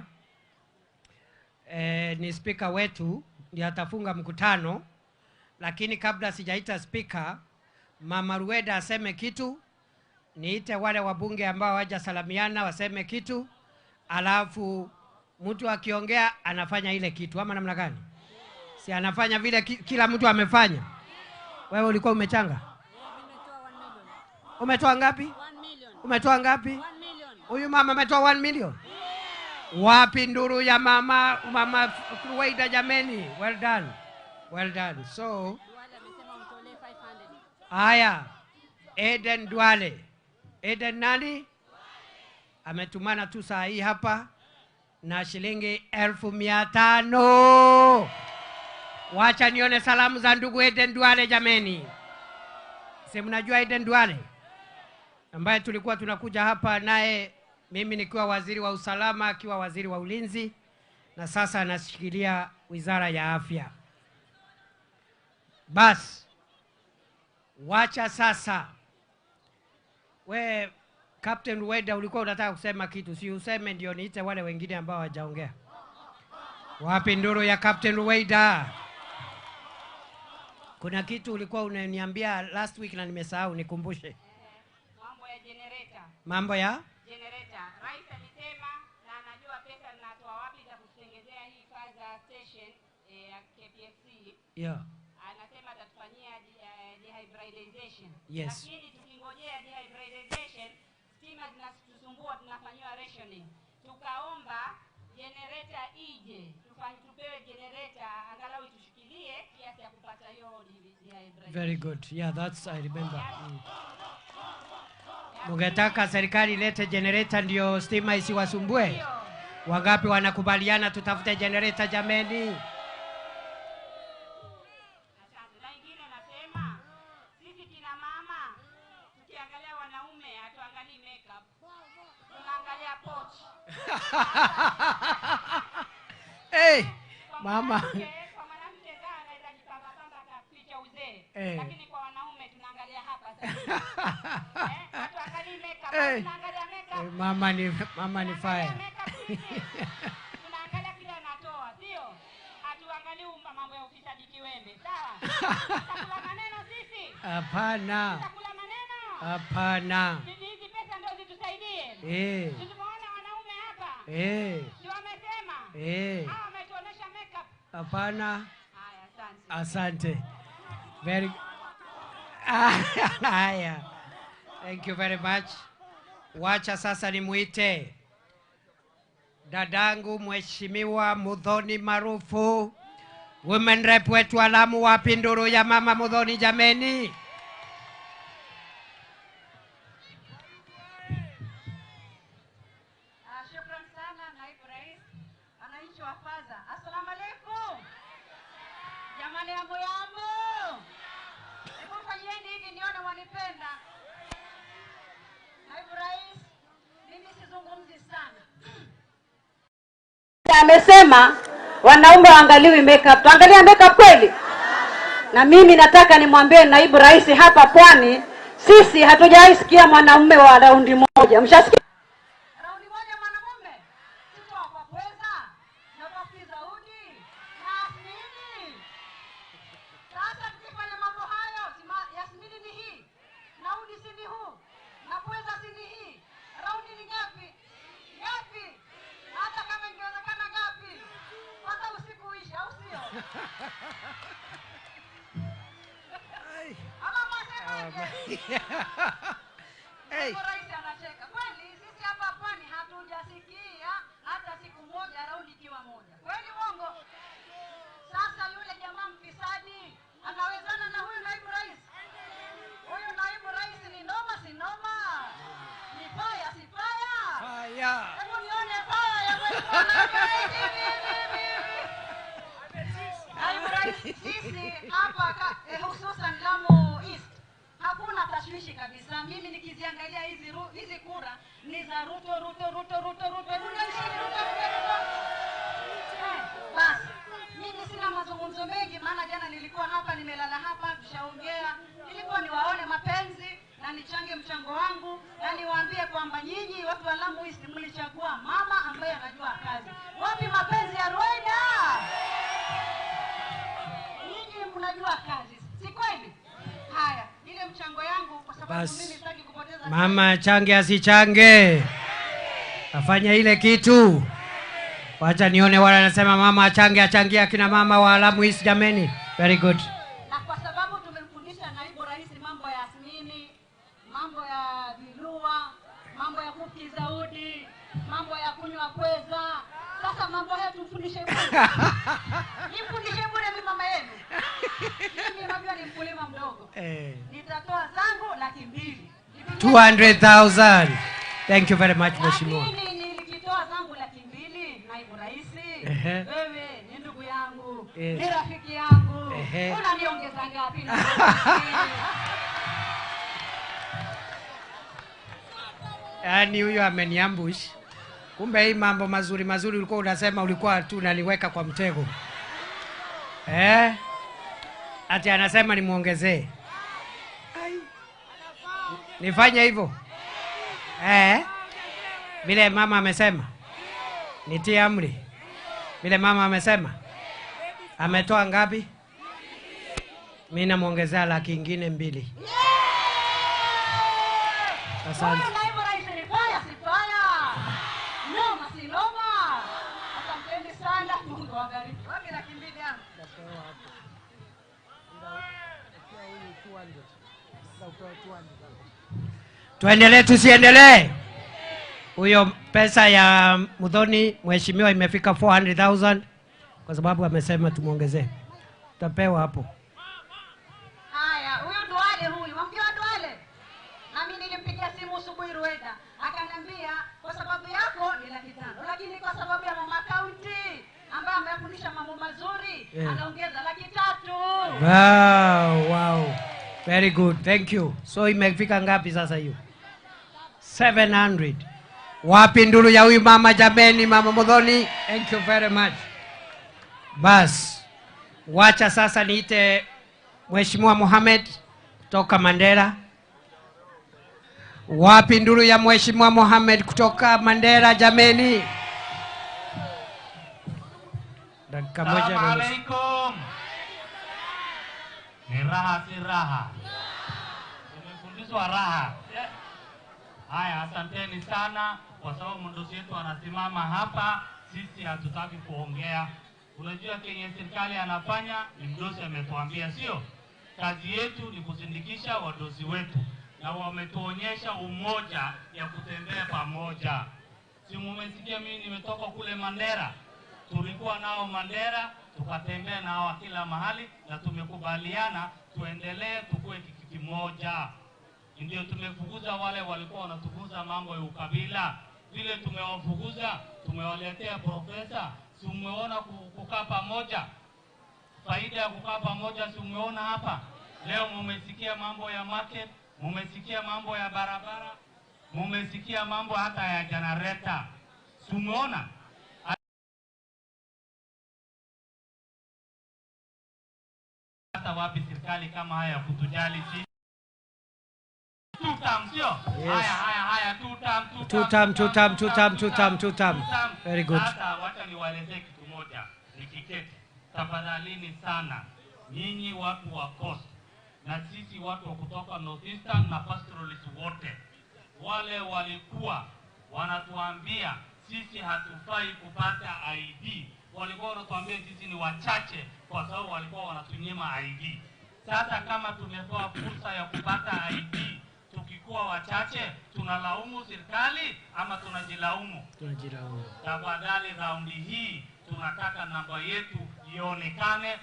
ni speaker wetu, ndiye atafunga mkutano. Lakini kabla sijaita speaker, Mama Ruweida aseme kitu, niite wale wabunge ambao hawajasalamiana waseme kitu, alafu mtu akiongea anafanya ile kitu ama namna gani? Si anafanya vile kila mtu amefanya. Wewe ulikuwa umechanga? Umetoa ngapi? Umetoa ngapi? Huyu mama ametoa 1 million. Wapi nduru ya mama Ruweida jameni? Well done. Well done. So haya, Eden Duale. Eden nani? Ametumana tu saa hii hapa na shilingi 500,000. Wacha nione salamu za ndugu Aden Duale jameni. Si mnajua Aden Duale ambaye tulikuwa tunakuja hapa naye, mimi nikiwa waziri wa usalama, akiwa waziri wa ulinzi, na sasa anashikilia wizara ya afya. Bas, wacha sasa. We Captain Ruweida, ulikuwa unataka kusema kitu, si useme ndio niite wale wengine ambao hawajaongea. Wapi nduru ya Captain Ruweida? Kuna kitu ulikuwa unaniambia last week na nimesahau, nikumbushe. Mambo ya generator. Mambo ya? Generator. Rais alisema na anajua pesa ninatoa wapi za kutengezea hii Faza station ya KPLC. Anasema atatufanyia dehybridization. Lakini tukingojea dehybridization, stima zinatusumbua, tunafanyiwa rationing. Tukaomba generator ije, tupewe generator angalau itushikilie kiasi ya kupata hiyo dehybridization. Very good. Yeah, that's I remember. Mungetaka serikali ilete generator ndio stima isiwasumbue? Ndio. Wangapi wanakubaliana tutafute generator jameni? Asante. Na ingine nasema sisi kina mama tukiangalia wanaume hatuangalii makeup. Tunaangalia pochi. Hey, mama. Kwa mwanamke zaa anaweza jipamba pamba akaficha uzee. Lakini kwa wanaume tunaangalia hapa sasa. Hatuangalii makeup, tunaangalia makeup. Mama ni fire. Tunaangalia makeup sisi. Tunaangalia kile anatoa, sio? Hatuangalii mambo ya ufisadi kiwembe, sawa? Tutakula maneno sisi? Hapana. Tutakula maneno? Hapana. Sisi hizi pesa ndio zitusaidie. Tumeona wanaume hapa. Si wamesema? Hawa wametuonesha makeup. Hapana. Haya, asante. Asante. Very Haya. Thank you very much. Wacha sasa nimuite dadangu Mheshimiwa Muthoni Marufu, women rep wetu wa Lamu. Wapi nduru ya mama Muthoni jameni? Shukran sana naibu rais, wananchi wa Faza. Assalamu alaikum. Jamani, yambo yambo. Hebu fanyieni hivi nione wanipenda. Naibu rais, mimi sizungumzi sana. Amesema wanaume waangaliwi makeup. Tuangalia makeup kweli? Na mimi nataka nimwambie naibu rais hapa Pwani, sisi hatujawahi sikia mwanaume wa raundi moja. Mshasikia? Raundi moja mwanamume? Sisi wa kwa pweza na kwa Kizaudi na Yasmini. Sasa tukifanya mambo hayo, Yasmini ni hii, na Udi si ni huu, na pweza si ni hii. Raundi ni ngapi? Ngapi? Hata kama ingewezekana ngapi? Hata usiku uishe, au sio? Ama mwasemaje? Hey. Rais anacheka. Kweli sisi hapa Pwani hatujasikia hata siku moja raundi ikiwa moja. Kweli uongo? Sasa yule jamaa mfisadi anawezana na huyu naibu rais? Huyu naibu rais ni noma si noma? Ni faya si faya? Faya. Hebu nione faya ya mheshimiwa naibu rais. Naibu rais, sisi hapa hususan Lamu East hakuna tashwishi kabisa. Mimi nikiziangalia hizi kura ni za Ruto, Ruto, Ruto, Ruto, Ruto, Ruto, Ruto, Ruto, Ruto. Basi mimi sina mazungumzo mengi, maana jana nilikuwa hapa, nimelala hapa, tushaongea. Nilikuwa niwaone mapenzi na nichange mchango wangu na niwaambie kwamba nyinyi watu wa Lamu East mlichagua mama ambaye anajua kazi. Wapi mapenzi ya Ruweida? Nyinyi mnajua kazi, si kweli? Haya, ile mchango yangu kwa sababu Bas. mimi sitaki kupoteza Mama change asichange, afanye ile kitu. Wacha nione wale wanasema mama achange, achangie akina mama wa Lamu East jameni. Very good. Na kwa sababu tumemfundisha naibu rais mambo ya Yasmini, mambo ya vilua, mambo ya kuki zaudi, mambo ya kunywa pweza. Sasa mambo haya tumfundishe bure. Nimfundishe bure mimi mama yenu. Mimi unajua ni mkulima mdogo. Nitatoa zangu 200,000. 200,000. Thank you very much mheshimiwa. Lakini nilikitoa zangu 200,000 naibu rais. Wewe ni ndugu yangu. Yes. Ni rafiki yangu. Unaniongeza ngapi? Yaani huyo ameniambush. Kumbe hii mambo mazuri mazuri ulikuwa unasema ulikuwa tu unaniweka kwa mtego. Ati anasema nimuongezee. Nifanye hivyo? Vile mama amesema. Nitie amri. Vile mama amesema. Ametoa ngapi? Mimi namuongezea 200,000. Asante. Tuendelee tusiendelee? Huyo pesa ya Muthoni mheshimiwa imefika 400,000 kwa sababu amesema tumuongezee. Utapewa hapo. Haya, huyu Duale huyu, wamjua Duale? Na mimi nilimpigia simu asubuhi Rueda, akaniambia kwa sababu yako ni 500,000, lakini kwa sababu ya mama county ambaye amefundisha mambo mazuri, anaongeza 300,000. Wow, wow. Very good. Thank you. So imefika ngapi sasa hiyo? 700. Wapi nduru ya huyu mama jameni, mama Muthoni? Thank you very much. Bas. Wacha sasa niite Mheshimiwa Mohamed kutoka Mandera. Wapi nduru ya Mheshimiwa Mohamed kutoka Mandera jameni? Dakika moja na nusu. Assalamu alaikum. Ni raha si raha. Tumefundishwa raha. Haya, asanteni sana kwa sababu mdosi wetu anasimama hapa, sisi hatutaki kuongea. Unajua kenye serikali anafanya ni mdosi ametuambia, sio? Kazi yetu ni kusindikisha wadosi wetu na wametuonyesha umoja ya kutembea pamoja. Si mumesikia mimi nimetoka kule Mandera? Tulikuwa nao Mandera, tukatembea nao kila mahali na tumekubaliana tuendelee tukue kitu kimoja. Ndio tumefukuza wale walikuwa wanatufukuza mambo ya ukabila. Vile tumewafukuza, tumewaletea profesa. Si umeona kukaa pamoja? Faida ya kukaa pamoja si umeona hapa? Leo mumesikia mambo ya market, mumesikia mambo ya barabara, mumesikia mambo hata ya generator. Si umeona? Hata wapi serikali kama haya kutujali sisi? Two term, sio? Yes. Haya, two term, two Two term, two term, two term, two term, two term. Very good. Sasa wacha niwaelezee kitu moja nikiketi. Tafadhalini sana nyinyi watu wa Coast na sisi watu wa kutoka Northeastern na pastoralists wote, wale walikuwa wanatuambia sisi hatufai kupata ID, walikuwa wanatuambia sisi ni wachache kwa sababu walikuwa wanatunyima ID. Sasa kama tumepewa fursa ya kupata ID, tukikuwa wachache tunalaumu serikali ama tunajilaumu? Tunajilaumu. Tafadhali raundi hii tunataka namba yetu ionekane,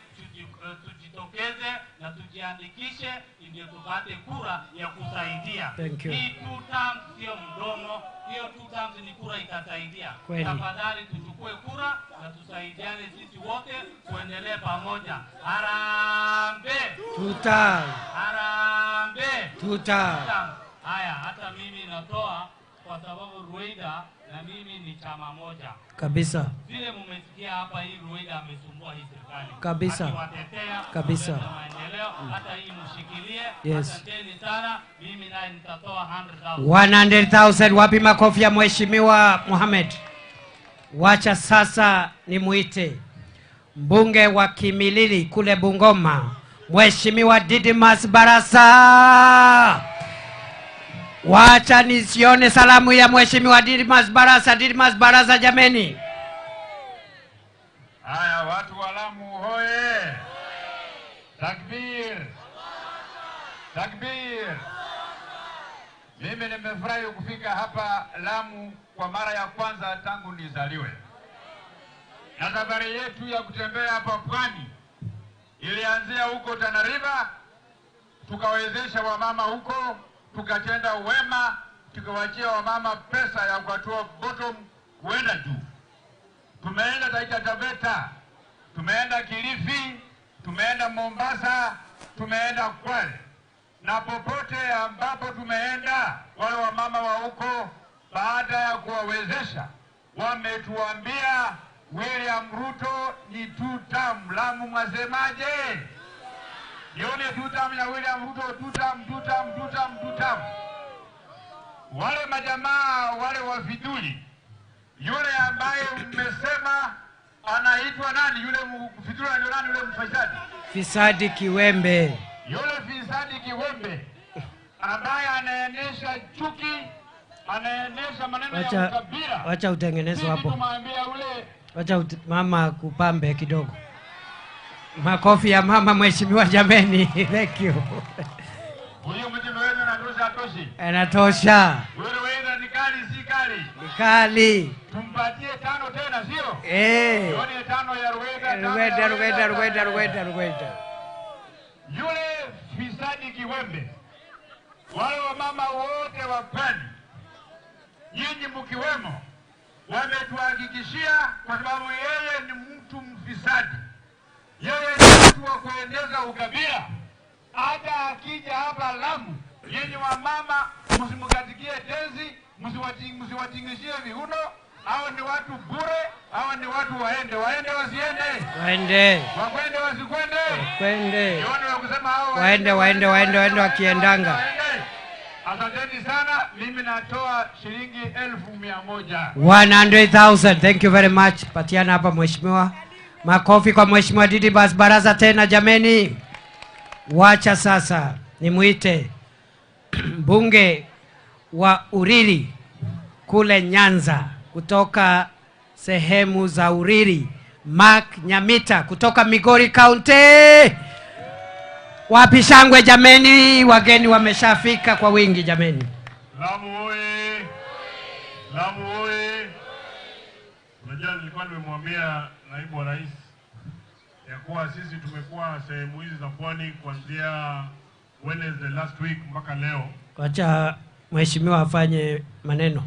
tujitokeze na tujiandikishe ndio tupate kura ya kusaidia. Thank you. Hii two terms sio mdomo, hiyo two terms ni kura itasaidia. Kweli. Tafadhali tuchukue kura na tusaidiane sisi wote tuendelee pamoja. Harambee! Two term. Harambee! Two term. Haya, hata mimi natoa kwa sababu Rueda na mimi ni chama moja. Kabisa. Vile mmesikia hapa, hii Rueda amesumbua hii serikali. Kabisa. Akiwatetea, Kabisa. kuleta maendeleo, hata hii mshikilie. Yes. Asanteni sana. Mimi naye nitatoa 100,000. 100,000. Wapi makofi ya Mheshimiwa Mohamed? Wacha sasa nimuite mbunge wa Kimilili kule Bungoma, Mheshimiwa Didmus Barasa. Wacha nisione salamu ya Mheshimiwa Didmus Barasa. Didmus Barasa jameni. Haya, watu wa Lamu hoye! Takbir! Takbir! Mimi nimefurahi kufika hapa Lamu kwa mara ya kwanza tangu nizaliwe. Na safari yetu ya kutembea hapa pwani ilianzia huko Tana River, tukawezesha wamama huko, tukatenda wema, tukawachia wamama pesa ya kuatua bottom kuenda juu. Tumeenda Taita Taveta, Tumeenda Kilifi, tumeenda Mombasa, tumeenda Kwale, na popote ambapo tumeenda, wale wamama wa huko, baada ya kuwawezesha, wametuambia William Ruto ni two term. Lamu mwasemaje? Nione two term ya William Ruto, two term, two term, two term, two term. Wale majamaa wale wafidhuli, yule ambaye mmesema anaitwa nani, yule mfidhuli anaitwa nani, yule mfisadi? Fisadi Kiwembe. Yule fisadi Kiwembe ambaye anaendesha chuki, anaendesha maneno ya Wacha, ukabila. wacha utengenezwe Sisi hapo. tumwambia yule. Wacha mama kupambe kidogo. Makofi ya mama mheshimiwa jameni. Thank you. Huyu mjumbe wenu anatosha, atoshi? Anatosha. Wewe wenu ni kali, si kali? Ni kali. Tumpatie tano tena, sio? Eh. Nione tano ya Ruweida, tano ya Ruweida, Ruweida, Ruweida, Ruweida, Ruweida, Ruweida. Yule fisadi Kiwembe, wale wamama wote wa pwani, nyinyi mkiwemo, wametuhakikishia, kwa sababu yeye ni mtu mfisadi, yeye ni mtu wa kuendeza ukabila. Hata akija hapa Lamu, nyinyi wamama msimkatikie tezi, msiwatingishie viuno. Hao ni watu bure, hao ni watu waende, waende wasiende, Waende. wakwende wasikwende. Kwende. Nione wa kusema hao. Waende, waende, waende, waende wakiendanga. Waende. Asanteni sana, mimi natoa shilingi 100,000. 100,000. Thank you very much. Patiana hapa mheshimiwa. Makofi kwa Mheshimiwa Didmus Barasa tena jameni. Wacha sasa nimuite mbunge wa Uriri kule Nyanza, kutoka sehemu za Uriri, Mark Nyamita kutoka Migori County. Wapi shangwe jameni? Wageni wameshafika kwa wingi jameni. Lamu oye! Lamu oye! Unajua, nilikuwa nimemwambia naibu wa rais ya kuwa sisi tumekuwa sehemu hizi za pwani kuanzia Wednesday last week mpaka leo. Wacha mheshimiwa afanye maneno.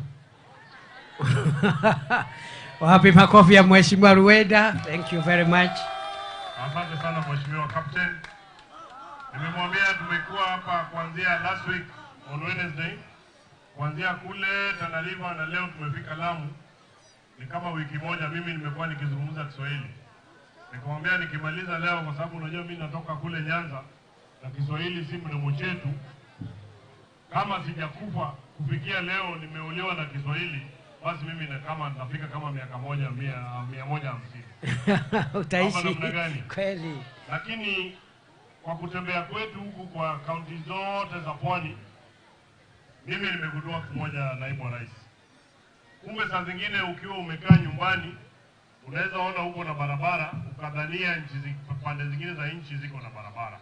Wapi makofi ya Mheshimiwa Ruweida? Thank you very much. Asante sana Mheshimiwa Captain. Nimemwambia tumekuwa hapa kuanzia last week on Wednesday, kuanzia kule Tana River na leo tumefika Lamu. Ni kama wiki moja mimi nimekuwa nikizungumza Kiswahili. Nikamwambia nikimaliza leo, kwa sababu unajua mimi natoka kule Nyanza na Kiswahili si mdomo chetu. Kama sijakufa kufikia leo nimeuliwa na Kiswahili, basi mimi na kama nitafika kama miaka moja 150. Utaishi Ama namna gani? Kweli. Lakini kwa kutembea kwetu huku kwa kaunti zote za pwani, mimi nimegundua kimoja, naibu wa rais. Kumbe saa zingine ukiwa umekaa nyumbani unaweza ona uko na barabara ukadhania pande zingine za nchi ziko na barabara.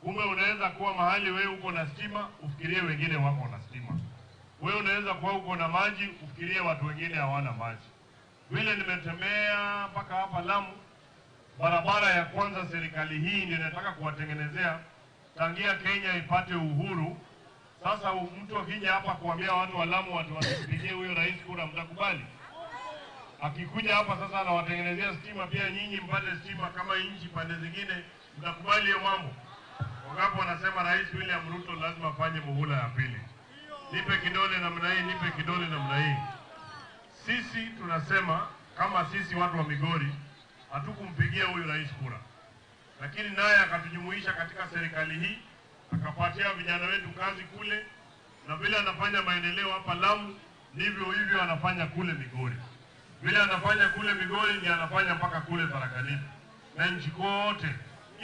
Kumbe unaweza kuwa mahali wewe uko na stima ufikirie wengine wako na stima. Wewe unaweza kuwa uko na maji ufikirie watu wengine hawana maji. Vile nimetembea mpaka hapa Lamu, barabara ya kwanza serikali hii ndio inataka kuwatengenezea tangia Kenya ipate uhuru. Sasa mtu akija hapa kuambia watu wa Lamu watu wasipigie huyo rais kura, mtakubali? Akikuja hapa sasa anawatengenezea stima, pia nyinyi mpate stima kama nchi pande zingine, mtakubali hiyo mambo? Wangapi wanasema Rais William Ruto lazima afanye muhula ya pili? Nipe kidole namna hii, nipe kidole namna hii. Sisi tunasema kama sisi watu wa Migori hatukumpigia huyu rais kura, lakini naye akatujumuisha katika serikali hii, akapatia vijana wetu kazi kule, na vile anafanya maendeleo hapa Lamu, ndivyo hivyo anafanya kule Migori. Vile anafanya kule Migori ndiyo anafanya mpaka kule Tharaka Nithi na nchi kote.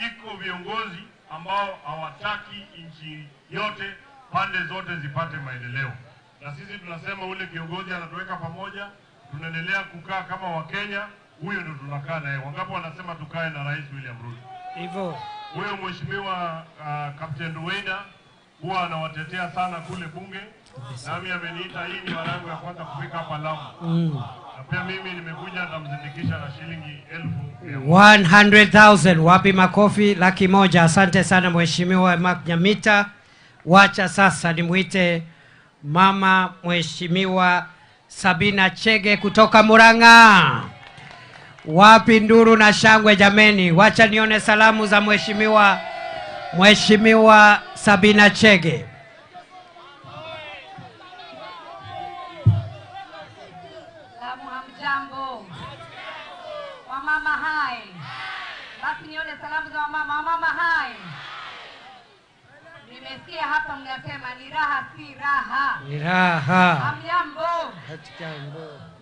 Iko viongozi ambao hawataki nchi yote pande zote zipate maendeleo, na sisi tunasema ule kiongozi anatuweka pamoja, tunaendelea kukaa kama Wakenya, huyo ndio tunakaa naye. Wangapi wanasema tukae na Rais William Ruto? Hivyo. Huyo mheshimiwa Captain Ruweida huwa anawatetea sana kule bunge, nami ameniita, hii ni mara yangu ya kwanza kufika hapa Lamu. Na pia mimi nimekuja nitamzindikisha na shilingi 100,000. 100,000. Wapi makofi? 100,000. Asante sana Mheshimiwa Mark Nyamita. Wacha sasa nimuite mama Mheshimiwa Sabina Chege kutoka Murang'a. Wapi nduru na shangwe jameni? Wacha nione salamu za Mheshimiwa Sabina Chege. Lamu hamjambo. Wamama hai. Basi nione salamu za wamama. Wamama hai. Nimesikia hapa mnasema ni raha si raha. Ni raha. Hamjambo.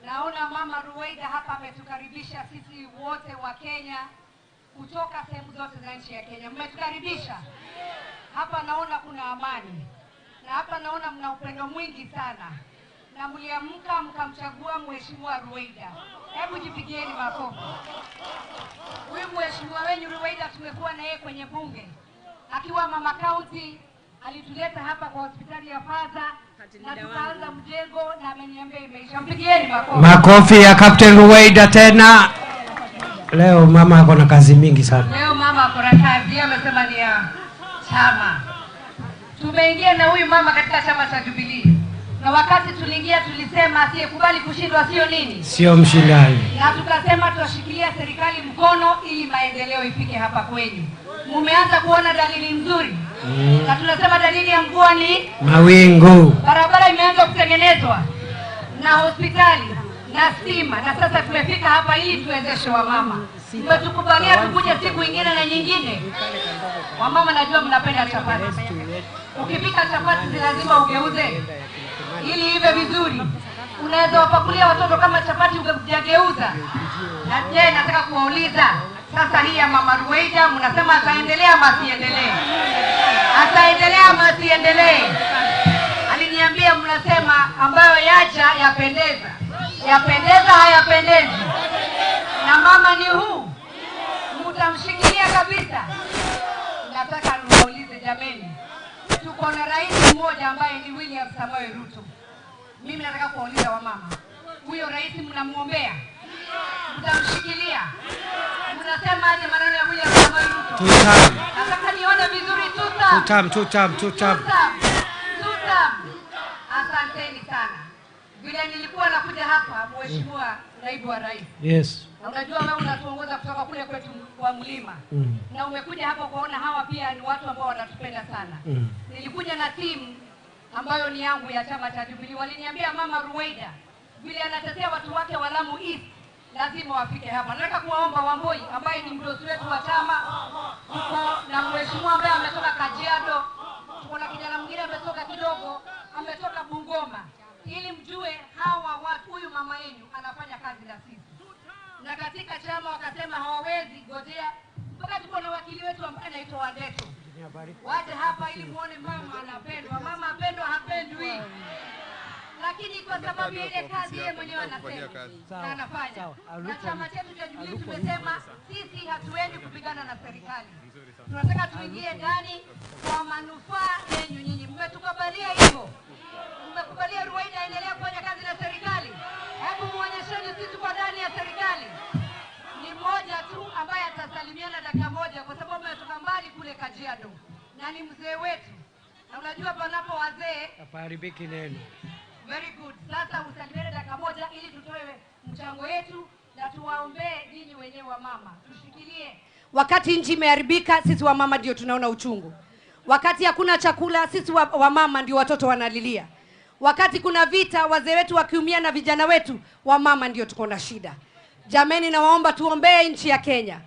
Naona Mama Ruweida hapa ametukaribisha sisi wote wa Kenya kutoka sehemu zote za nchi ya Kenya. Mmetukaribisha. Hapa naona kuna amani. Na hapa naona mna upendo mwingi sana. Na mliamka mkamchagua Mheshimiwa Ruweida. Hebu jipigieni makofi. Huyu mheshimiwa wenu Ruweida tumekuwa na yeye kwenye bunge. Akiwa mama county alituleta hapa kwa hospitali ya Faza na tukaanza mjengo na ameniambia imeisha. Mpigieni makofi. Makofi ya Captain Ruweida tena. Leo mama ako na kazi mingi sana. Leo mama ako na kazi, amesema ni ya chama. Tumeingia na huyu mama katika chama cha Jubilee. Na wakati tuliingia tulisema asiyekubali kushindwa sio nini? Sio mshindani. Na tukasema tutashikilia serikali mkono ili maendeleo ifike hapa kwenyu. Mumeanza kuona dalili nzuri. Na tunasema dalili ya mvua ni mawingu. Barabara imeanza kutengenezwa na hospitali na stima, na sasa tumefika hapa ili tuwezeshe wamama. Mmetukubalia tukuje siku nyingine na nyingine. Wamama najua mnapenda chapati. Ukipika chapati si lazima ugeuze ili ive vizuri. Unaweza wapakulia watoto kama chapati ugeuza. Na je, nataka kuwauliza sasa, hii ya Mama Ruweida mnasema ataendelea ama asiendelee? Ataendelea ama asiendelee? Aliniambia mnasema ambayo yacha yapendeza. Yapendeza hayapendezi. Na mama ni huu. Mtamshikilia kabisa. Nataka niwaulize jameni, tuko na rais mmoja ambaye ni William Samoei Ruto. Mimi nataka kuwauliza wamama, huyo rais mnamuombea? Mtamshikilia? Mnasema aje maneno ya William Samoei Ruto? Tutam. Nataka nione vizuri. Tutam. Tutam, tutam, tutam. Tutam. Asanteni sana. Vile nilikuwa nakuja hapa Mheshimiwa Naibu wa Rais. Yes. Na unajua wewe unatuongoza kutoka kule kwetu kwa mlima. Na umekuja hapa kuona hawa pia ni watu ambao wanatupenda sana. Nilikuja na timu ambayo ni yangu ya chama cha Jubilee. Waliniambia Mama Ruweida vile anatetea watu wake wa Lamu East lazima wafike hapa. Nataka kuwaomba Wamboi ambaye ni mdosi wetu wa chama, tuko na mheshimiwa ambaye ametoka Kajiado, tuko na kijana mwingine ametoka kidogo, ametoka Bungoma, ili mjue hawa watu, huyu mama yenu anafanya kazi na sisi. Na katika chama wakasema hawawezi gojea mpaka tuko na wakili wetu ambaye anaitwa Wandeto. Waje hapa ili muone mama anapendwa. Mama apendwa hapendwi. Lakini kwa sababu ile kazi yeye mwenyewe anasema na anafanya. Na chama chetu cha Jubilee tumesema sisi hatuendi kupigana na serikali. Tunataka tuingie ndani kwa manufaa yenu nyinyi. Mmetukubalia hivyo? Mmekubalia Ruweida aendelee kufanya kazi na serikali? Hebu muonyesheni sisi tuko ndani ya serikali. Ni mmoja tu ambaye atasalimiana dakika moja kwa sababu ametoka mbali kule Kajiado na ni mzee wetu. Na unajua panapo wazee hapaharibiki neno. Very good. Sasa usalimiane dakika moja ili tutoe mchango wetu na tuwaombee nyinyi wenyewe wa mama. Tushikilie. Wakati nchi imeharibika, sisi wa mama ndio tunaona uchungu. Wakati hakuna chakula, sisi wa mama ndio watoto wanalilia. Wakati kuna vita, wazee wetu wakiumia na vijana wetu, wa mama ndio tuko na shida. Jameni, nawaomba tuombee nchi ya Kenya.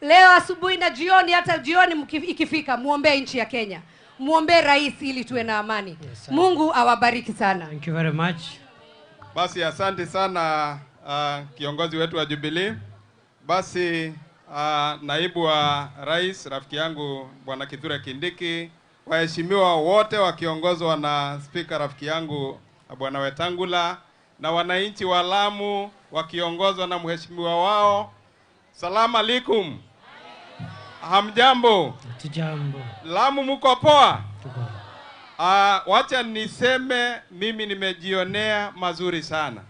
Leo asubuhi na jioni, hata jioni ikifika, muombee nchi ya Kenya. Muombe rais ili tuwe na amani. Yes, Mungu awabariki sana. Thank you very much. Basi asante sana kiongozi wetu wa Jubilee. Basi naibu wa rais rafiki yangu Bwana Kithure Kindiki, waheshimiwa wote wakiongozwa na spika rafiki yangu Bwana Wetangula, na wananchi wa Lamu wakiongozwa na mheshimiwa wao. Salamu alaikum. Hamjambo? Hatujambo. Lamu mko poa? Wacha niseme mimi nimejionea mazuri sana.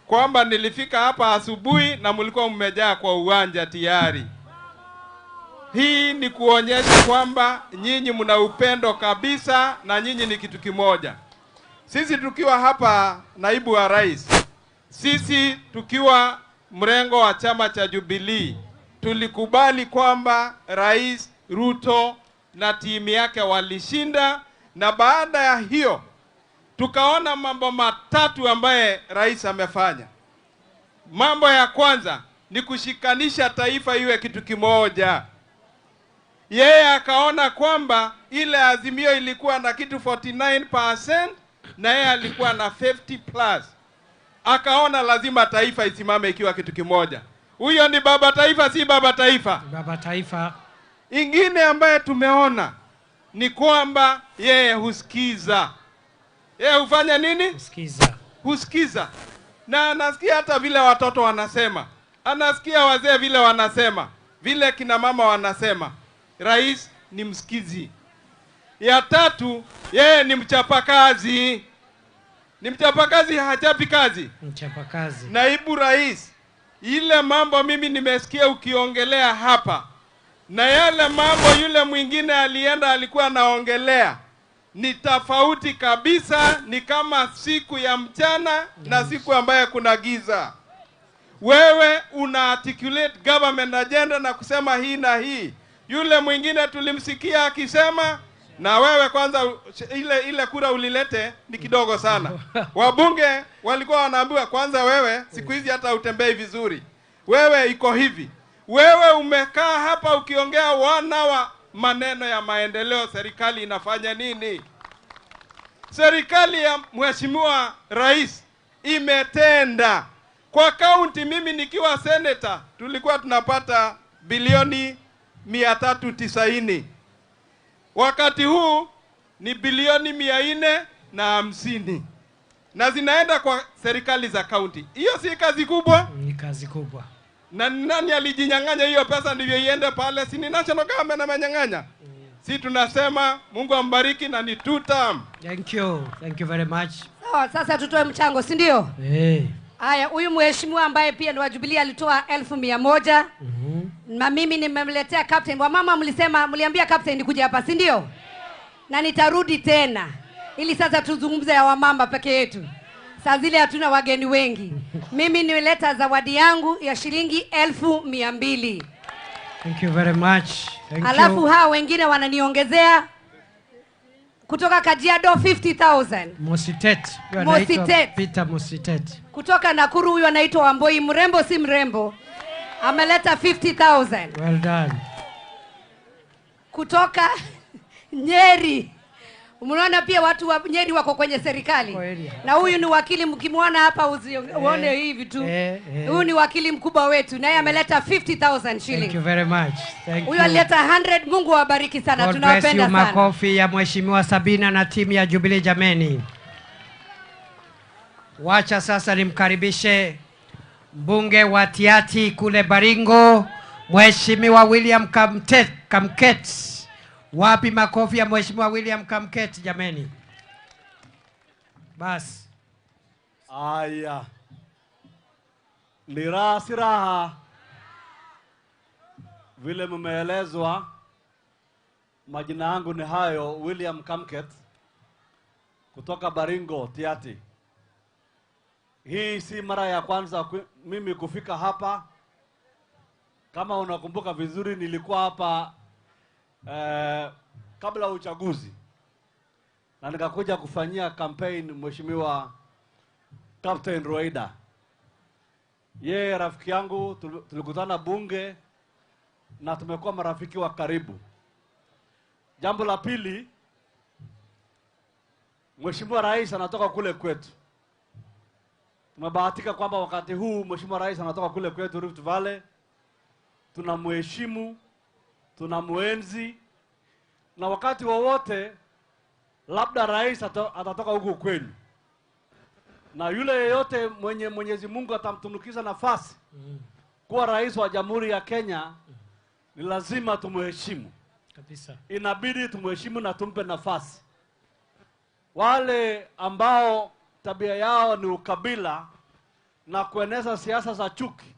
Kwamba nilifika hapa asubuhi na mlikuwa mmejaa kwa uwanja tayari. Hii ni kuonyesha kwamba nyinyi mna upendo kabisa na nyinyi ni kitu kimoja. Sisi tukiwa hapa naibu wa rais, sisi tukiwa mrengo wa chama cha Jubilee tulikubali kwamba Rais Ruto na timu yake walishinda, na baada ya hiyo tukaona mambo matatu ambaye rais amefanya. Mambo ya kwanza ni kushikanisha taifa iwe kitu kimoja. Yeye akaona kwamba ile Azimio ilikuwa na kitu 49% na yeye alikuwa na 50 plus. Akaona lazima taifa isimame ikiwa kitu kimoja. Huyo ni baba taifa, si baba taifa? Baba taifa. Ingine ambaye tumeona ni kwamba yeye husikiza. Yeye hufanya nini? Husikiza. Husikiza. Na anasikia hata vile watoto wanasema. Anasikia wazee vile wanasema, vile kina mama wanasema. Rais ni msikizi. Ya tatu, yeye ni mchapakazi. Ni mchapakazi, hachapi kazi. Mchapakazi. Naibu Rais, ile mambo mimi nimesikia ukiongelea hapa na yale mambo yule mwingine alienda alikuwa anaongelea ni tofauti kabisa. Ni kama siku ya mchana na siku ambayo kuna giza. Wewe una articulate government agenda na kusema hii na hii. Yule mwingine tulimsikia akisema, na wewe kwanza ile kura ulilete ni kidogo sana. Wabunge walikuwa wanaambiwa kwanza wewe siku hizi hata utembei vizuri. Wewe iko hivi. Wewe umekaa hapa ukiongea wanawa maneno ya maendeleo, serikali inafanya nini? Serikali ya Mheshimiwa Rais imetenda. Kwa kaunti mimi nikiwa senator tulikuwa tunapata bilioni 390. Wakati huu ni bilioni 450. Na zinaenda kwa serikali za kaunti. Hiyo si kazi kubwa? Ni kazi kubwa. Na nani alijinyang'anya hiyo pesa ndivyo iende pale? Si ni national government amenyang'anya? Si tunasema Mungu ambariki na ni two term. Thank you. Thank you very much. Sawa, sasa tutoe mchango, si ndio? Haya, huyu mheshimiwa ambaye pia ni wa Jubilee alitoa 1,100. Na mimi nimemletea captain. Wamama mlisema, mliambia captain kuja hapa, si ndio? Na nitarudi tena ili sasa tuzungumze ya wamama peke yetu. Saa zile hatuna wageni wengi. Mimi nimeleta zawadi yangu ya shilingi 200,000. Thank you very much. Thank Alafu you. Hao wengine wananiongezea kutoka Kajiado 50,000. Mositet. Mositet. Peter Mositet. Kutoka Nakuru huyu anaitwa Wamboi, mrembo si mrembo. Ameleta 50,000. Well done. Kutoka Nyeri. Umeona pia watu wa Nyeri wako kwenye serikali. Na huyu ni wakili, mkimwona hapa uone hivi tu. Huyu ni wakili mkubwa wetu, naye ameleta 50,000 shillings. Thank you very much. Thank Huyu you. alileta 100. Mungu awabariki sana. God bless Tunawapenda you. sana. Makofi ya Mheshimiwa Sabina na timu ya Jubilee jameni. Wacha sasa nimkaribishe mbunge wa Tiaty kule Baringo, Mheshimiwa William Kamket. Wapi makofi ya Mheshimiwa William Kamket jameni? Bas. Aya. Ni raha si raha. Vile mmeelezwa, majina yangu ni hayo, William Kamket kutoka Baringo, Tiaty. Hii si mara ya kwanza mimi kufika hapa. Kama unakumbuka vizuri, nilikuwa hapa kabla uchaguzi na nikakuja kufanyia campaign Mheshimiwa Captain Ruweida. Yeye rafiki yangu, tulikutana bunge na tumekuwa marafiki wa karibu. Jambo la pili, Mheshimiwa Rais anatoka kule kwetu. Tumebahatika kwamba wakati huu Mheshimiwa Rais anatoka kule kwetu Rift Valley. Tunamheshimu, tunamuenzi, na wakati wowote labda rais atatoka huku kwenu. Na yule yeyote mwenye Mwenyezi Mungu atamtunukiza nafasi kuwa rais wa Jamhuri ya Kenya, ni lazima tumuheshimu. Kabisa. Inabidi tumuheshimu na tumpe nafasi. Wale ambao tabia yao ni ukabila na kueneza siasa za chuki,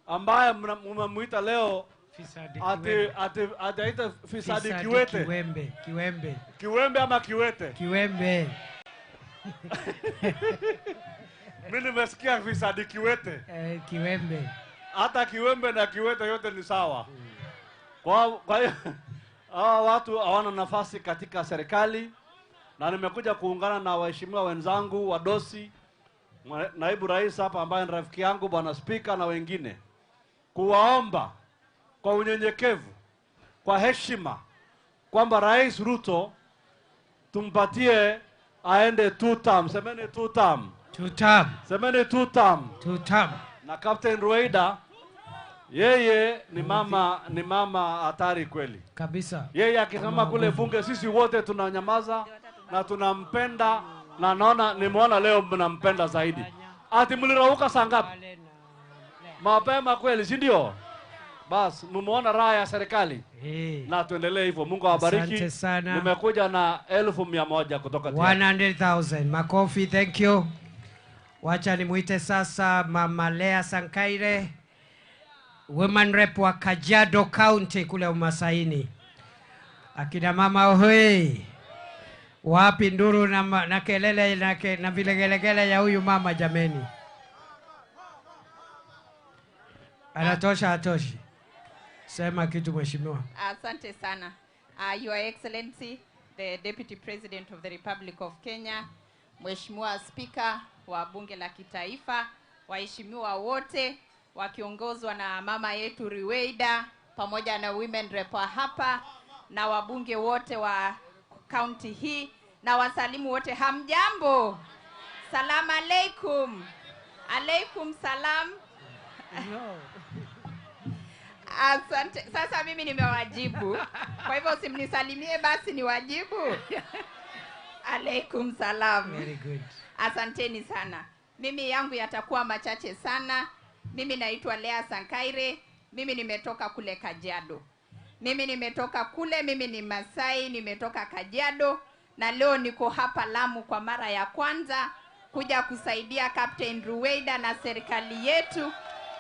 ambaye mmemuita leo Fisadi ati aita fisadi Fisadi kiwete. Kiwembe, kiwembe. Kiwembe ama kiwete? Kiwembe. Mimi nimesikia Fisadi Kiwete. Kiwembe. Hata kiwembe na kiwete yote ni sawa. Kwa hiyo hawa watu hawana nafasi katika serikali, na nimekuja kuungana na waheshimiwa wenzangu wadosi, naibu rais hapa ambaye ni rafiki yangu, bwana spika na wengine, kuwaomba kwa unyenyekevu, kwa heshima, kwamba Rais Ruto tumpatie aende 2 term. Semeni 2 term. 2 term. Semeni 2 term. 2 term. Na Captain Ruweida yeye ni mama, ni mama hatari kweli. Kabisa. Yeye akisema kule bunge sisi wote tunanyamaza na tunampenda, na naona nimeona leo mnampenda zaidi. Ati mlirauka saa ngapi? Mapema kweli, si ndio? Bas, mmeona raha ya serikali. Na tuendelee hivyo. Mungu awabariki. Asante sana. Nimekuja na 100,000 kutoka 100,000. Makofi, thank you. Wacha nimuite sasa Mama Lea Sankaire, Women Rep wa Kajiado County kule Umasaini. Akina mama hoi, wapi nduru na kelele na vilegelegele ya huyu mama jameni? Anatosha, hatoshi? Sema kitu mheshimiwa. Asante sana. Your Excellency, the Deputy President of the Republic of Kenya, Mheshimiwa Speaker wa Bunge la Kitaifa, waheshimiwa wote wakiongozwa na mama yetu Ruweida pamoja na women rep hapa na wabunge wote wa county hii, na wasalimu wote, hamjambo? Salam alaikum. Alaikum salam. No. Asante. Sasa mimi nimewajibu. Kwa hivyo usimnisalimie basi niwajibu. Alaikum salam. Very good. Asanteni sana. Mimi yangu yatakuwa machache sana. Mimi naitwa Lea Sankaire. Mimi nimetoka kule Kajiado. Mimi nimetoka kule, mimi ni Masai, nimetoka Kajiado, na leo niko hapa Lamu kwa mara ya kwanza kuja kusaidia Captain Ruweida na serikali yetu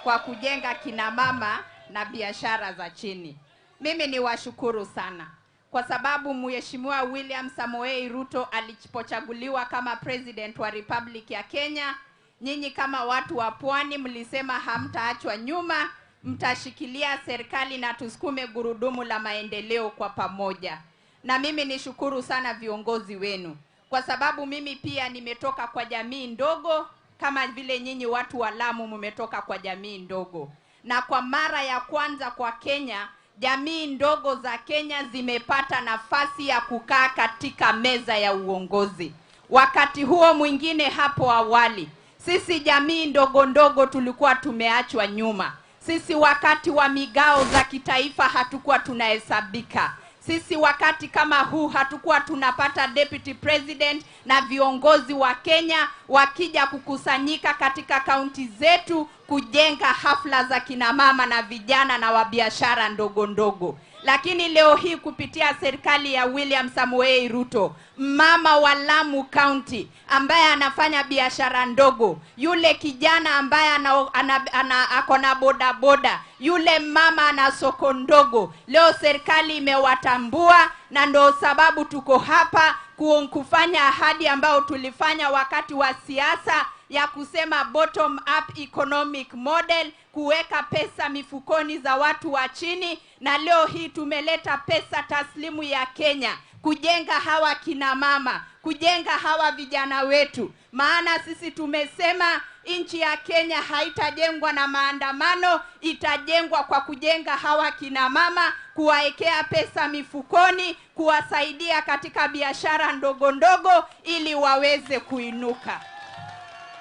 kwa kujenga kina mama na biashara za chini. Mimi ni washukuru sana kwa sababu Mheshimiwa William Samoei Ruto alipochaguliwa kama President wa Republic ya Kenya, nyinyi kama watu wa pwani mlisema hamtaachwa nyuma, mtashikilia serikali na tusukume gurudumu la maendeleo kwa pamoja. Na mimi nishukuru sana viongozi wenu, kwa sababu mimi pia nimetoka kwa jamii ndogo kama vile nyinyi watu wa Lamu mmetoka kwa jamii ndogo. Na kwa mara ya kwanza kwa Kenya, jamii ndogo za Kenya zimepata nafasi ya kukaa katika meza ya uongozi. Wakati huo mwingine hapo awali, sisi jamii ndogo ndogo tulikuwa tumeachwa nyuma. Sisi wakati wa migao za kitaifa hatukuwa tunahesabika. Sisi wakati kama huu hatukuwa tunapata deputy president na viongozi wa Kenya wakija kukusanyika katika kaunti zetu kujenga hafla za kina mama na vijana na wabiashara ndogo ndogo. Lakini leo hii kupitia serikali ya William Samoei Ruto, mama wa Lamu County ambaye anafanya biashara ndogo, yule kijana ambaye ako na boda boda, yule mama ana soko ndogo, leo serikali imewatambua, na ndio sababu tuko hapa kufanya ahadi ambayo tulifanya wakati wa siasa ya kusema bottom up economic model, kuweka pesa mifukoni za watu wa chini. Na leo hii tumeleta pesa taslimu ya Kenya kujenga hawa kina mama, kujenga hawa vijana wetu. Maana sisi tumesema nchi ya Kenya haitajengwa na maandamano, itajengwa kwa kujenga hawa kina mama, kuwaekea pesa mifukoni, kuwasaidia katika biashara ndogo ndogo ili waweze kuinuka.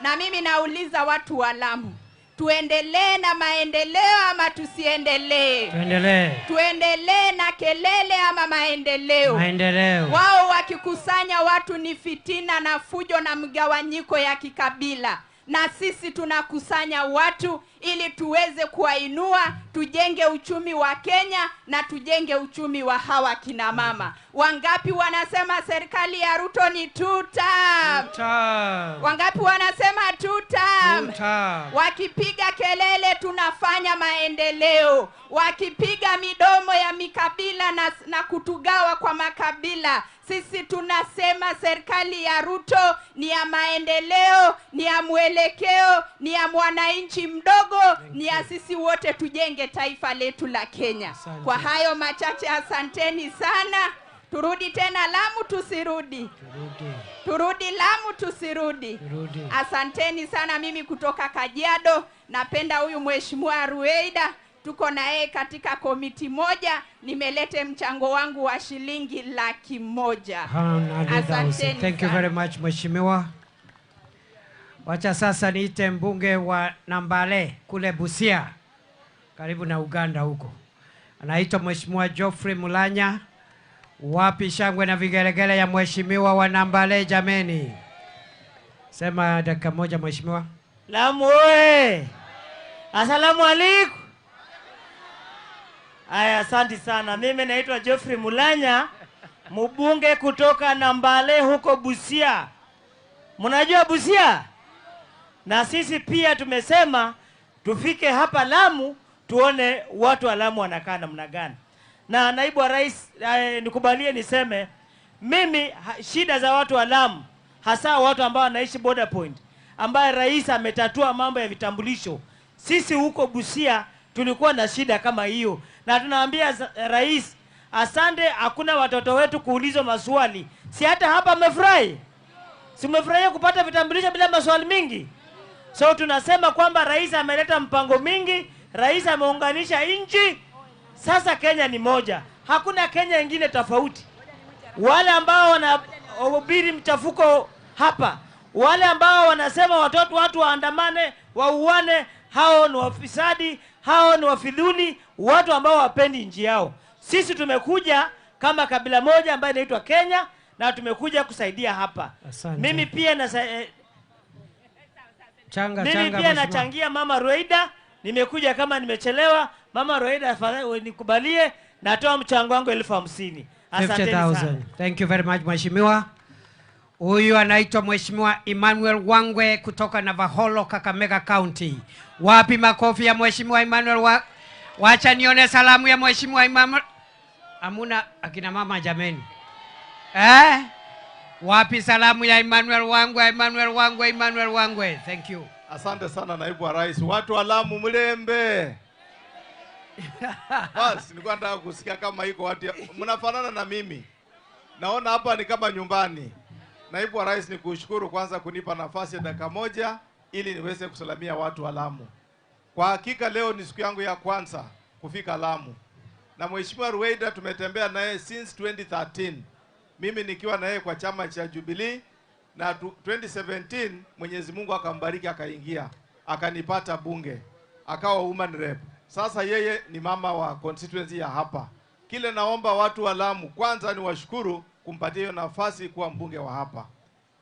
Na mimi nauliza watu wa Lamu, tuendelee na maendeleo ama tusiendelee? Tuendelee. Tuendelee na kelele ama maendeleo? Maendeleo. Wao wakikusanya watu ni fitina na fujo na mgawanyiko ya kikabila. Na sisi tunakusanya watu ili tuweze kuwainua, tujenge uchumi wa Kenya na tujenge uchumi wa hawa kina mama. Wangapi wanasema serikali ya Ruto ni two term? Two term. Wangapi wanasema two term? Two Wakipiga kelele tunafanya maendeleo. Wakipiga midomo ya mikabila na kutugawa kwa makabila, sisi tunasema serikali ya Ruto ni ya maendeleo, ni ya mwelekeo, ni ya mwananchi mdogo, ni ya sisi wote tujenge taifa letu la Kenya. Asante. Kwa hayo machache, asanteni sana. Turudi tena Lamu, tusirudi? Turudi Lamu, tusirudi? Turudi. Asanteni sana. Mimi kutoka Kajiado, napenda huyu Mheshimiwa Ruweida, tuko na yeye katika komiti moja. Nimelete mchango wangu wa shilingi 100,000. 100,000. Thank you very much Mheshimiwa. Wacha sasa niite mbunge wa Nambale kule Busia, karibu na Uganda huko. Anaitwa Mheshimiwa Geoffrey Mulanya. Wapi shangwe na vigelegele ya mheshimiwa wa Nambale jameni? Sema dakika moja mheshimiwa. Lamu oye! Asalamu alaikum. Aya, asante sana. Mimi naitwa Geoffrey Mulanya, mbunge kutoka Nambale huko Busia. Mnajua Busia? Na sisi pia tumesema tufike hapa Lamu tuone watu wa Lamu wanakaa namna gani. Na naibu wa rais, nikubalie niseme mimi shida za watu wa Lamu, hasa watu ambao wanaishi border point, ambaye rais ametatua mambo ya vitambulisho. Sisi huko Busia tulikuwa na shida kama hiyo, na tunaambia rais asante, hakuna watoto wetu kuulizwa maswali. Si hata hapa mmefurahi? Si mmefurahia kupata vitambulisho bila maswali mingi? So tunasema kwamba rais ameleta mpango mingi, rais ameunganisha nchi. Sasa Kenya ni moja, hakuna Kenya ingine tofauti. Wale ambao wanahubiri mchafuko hapa, wale ambao wanasema watoto watu waandamane, wauane, hao ni wafisadi, hao ni wafidhuli, watu ambao wapendi nchi yao. Sisi tumekuja kama kabila moja ambayo inaitwa Kenya na tumekuja kusaidia hapa. Asante. Mimi pia na mimi pia nachangia Mama Ruweida. Nimekuja kama nimechelewa. Mama Ruweida, nikubalie, natoa mchango wangu 50,000. Asante sana. Thank you very much mheshimiwa. Huyu anaitwa Mheshimiwa Emmanuel Wangwe kutoka Navaholo, Kakamega County. Wapi makofi ya Mheshimiwa Emmanuel? Wacha nione salamu ya Mheshimiwa Emmanuel. Amuna akina mama jameni. Eh? Wapi salamu ya Emmanuel Wangwe, Emmanuel Wangwe, Emmanuel Wangwe. Thank you. Asante sana naibu wa rais. Watu wa Lamu mlembe. Basi nilikuwa nataka kusikia kama iko watu mnafanana na mimi. Naona hapa ni kama nyumbani. Naibu wa rais, nikushukuru kwanza kunipa nafasi ya dakika moja ili niweze kusalamia watu wa Lamu. Kwa hakika leo ni siku yangu ya kwanza kufika Lamu. Na Mheshimiwa Ruweida tumetembea naye since 2013. Mimi nikiwa naye kwa chama cha Jubilee, na 2017 Mwenyezi Mungu akambariki akaingia, akanipata bunge, akawa woman rep. Sasa yeye ni mama wa constituency ya hapa. Kile naomba watu wa Lamu, kwanza ni washukuru kumpatia hiyo nafasi kuwa mbunge wa hapa.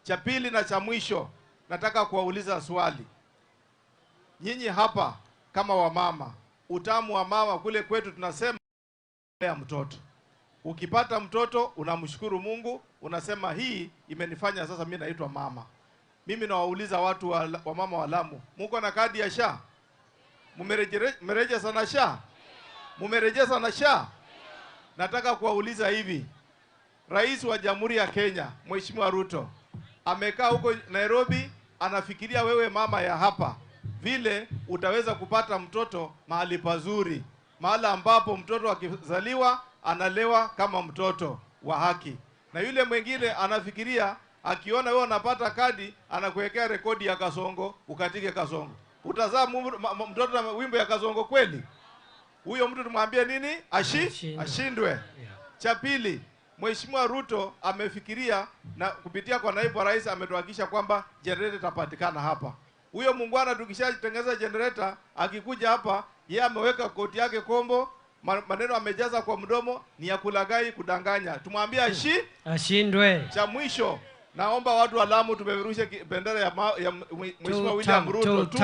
Cha pili na cha mwisho, nataka kuwauliza swali. Nyinyi hapa kama wamama, utamu wa mama kule kwetu tunasema ya mtoto. Ukipata mtoto unamshukuru Mungu, unasema hii imenifanya sasa mimi naitwa mama. Mimi nawauliza watu wa mama wa Lamu, mko na kadi ya SHA? Mmerejea sana SHA? Mmerejea sana SHA? Nataka kuwauliza hivi. Rais wa Jamhuri ya Kenya, Mheshimiwa Ruto, amekaa huko Nairobi anafikiria wewe mama ya hapa vile utaweza kupata mtoto mahali pazuri, mahali ambapo mtoto akizaliwa analewa kama mtoto wa haki. Na yule mwingine anafikiria akiona wewe unapata kadi anakuwekea rekodi ya Kasongo, ukatike Kasongo. Utazaa mtoto na wimbo ya Kasongo kweli? Huyo mtu tumwambie nini? Ashindwe. Yeah. Cha pili, Mheshimiwa Ruto amefikiria na kupitia kwa naibu wa rais ametuhakikisha kwamba generator itapatikana hapa. Huyo muungwana tukishatengeneza generator akikuja hapa, yeye ameweka koti yake kombo, maneno amejaza kwa mdomo ni ya kulaghai, kudanganya. Tumwambie ashindwe. Cha mwisho, naomba watu wa Lamu tupeperushe bendera ya Mheshimiwa William Ruto. Two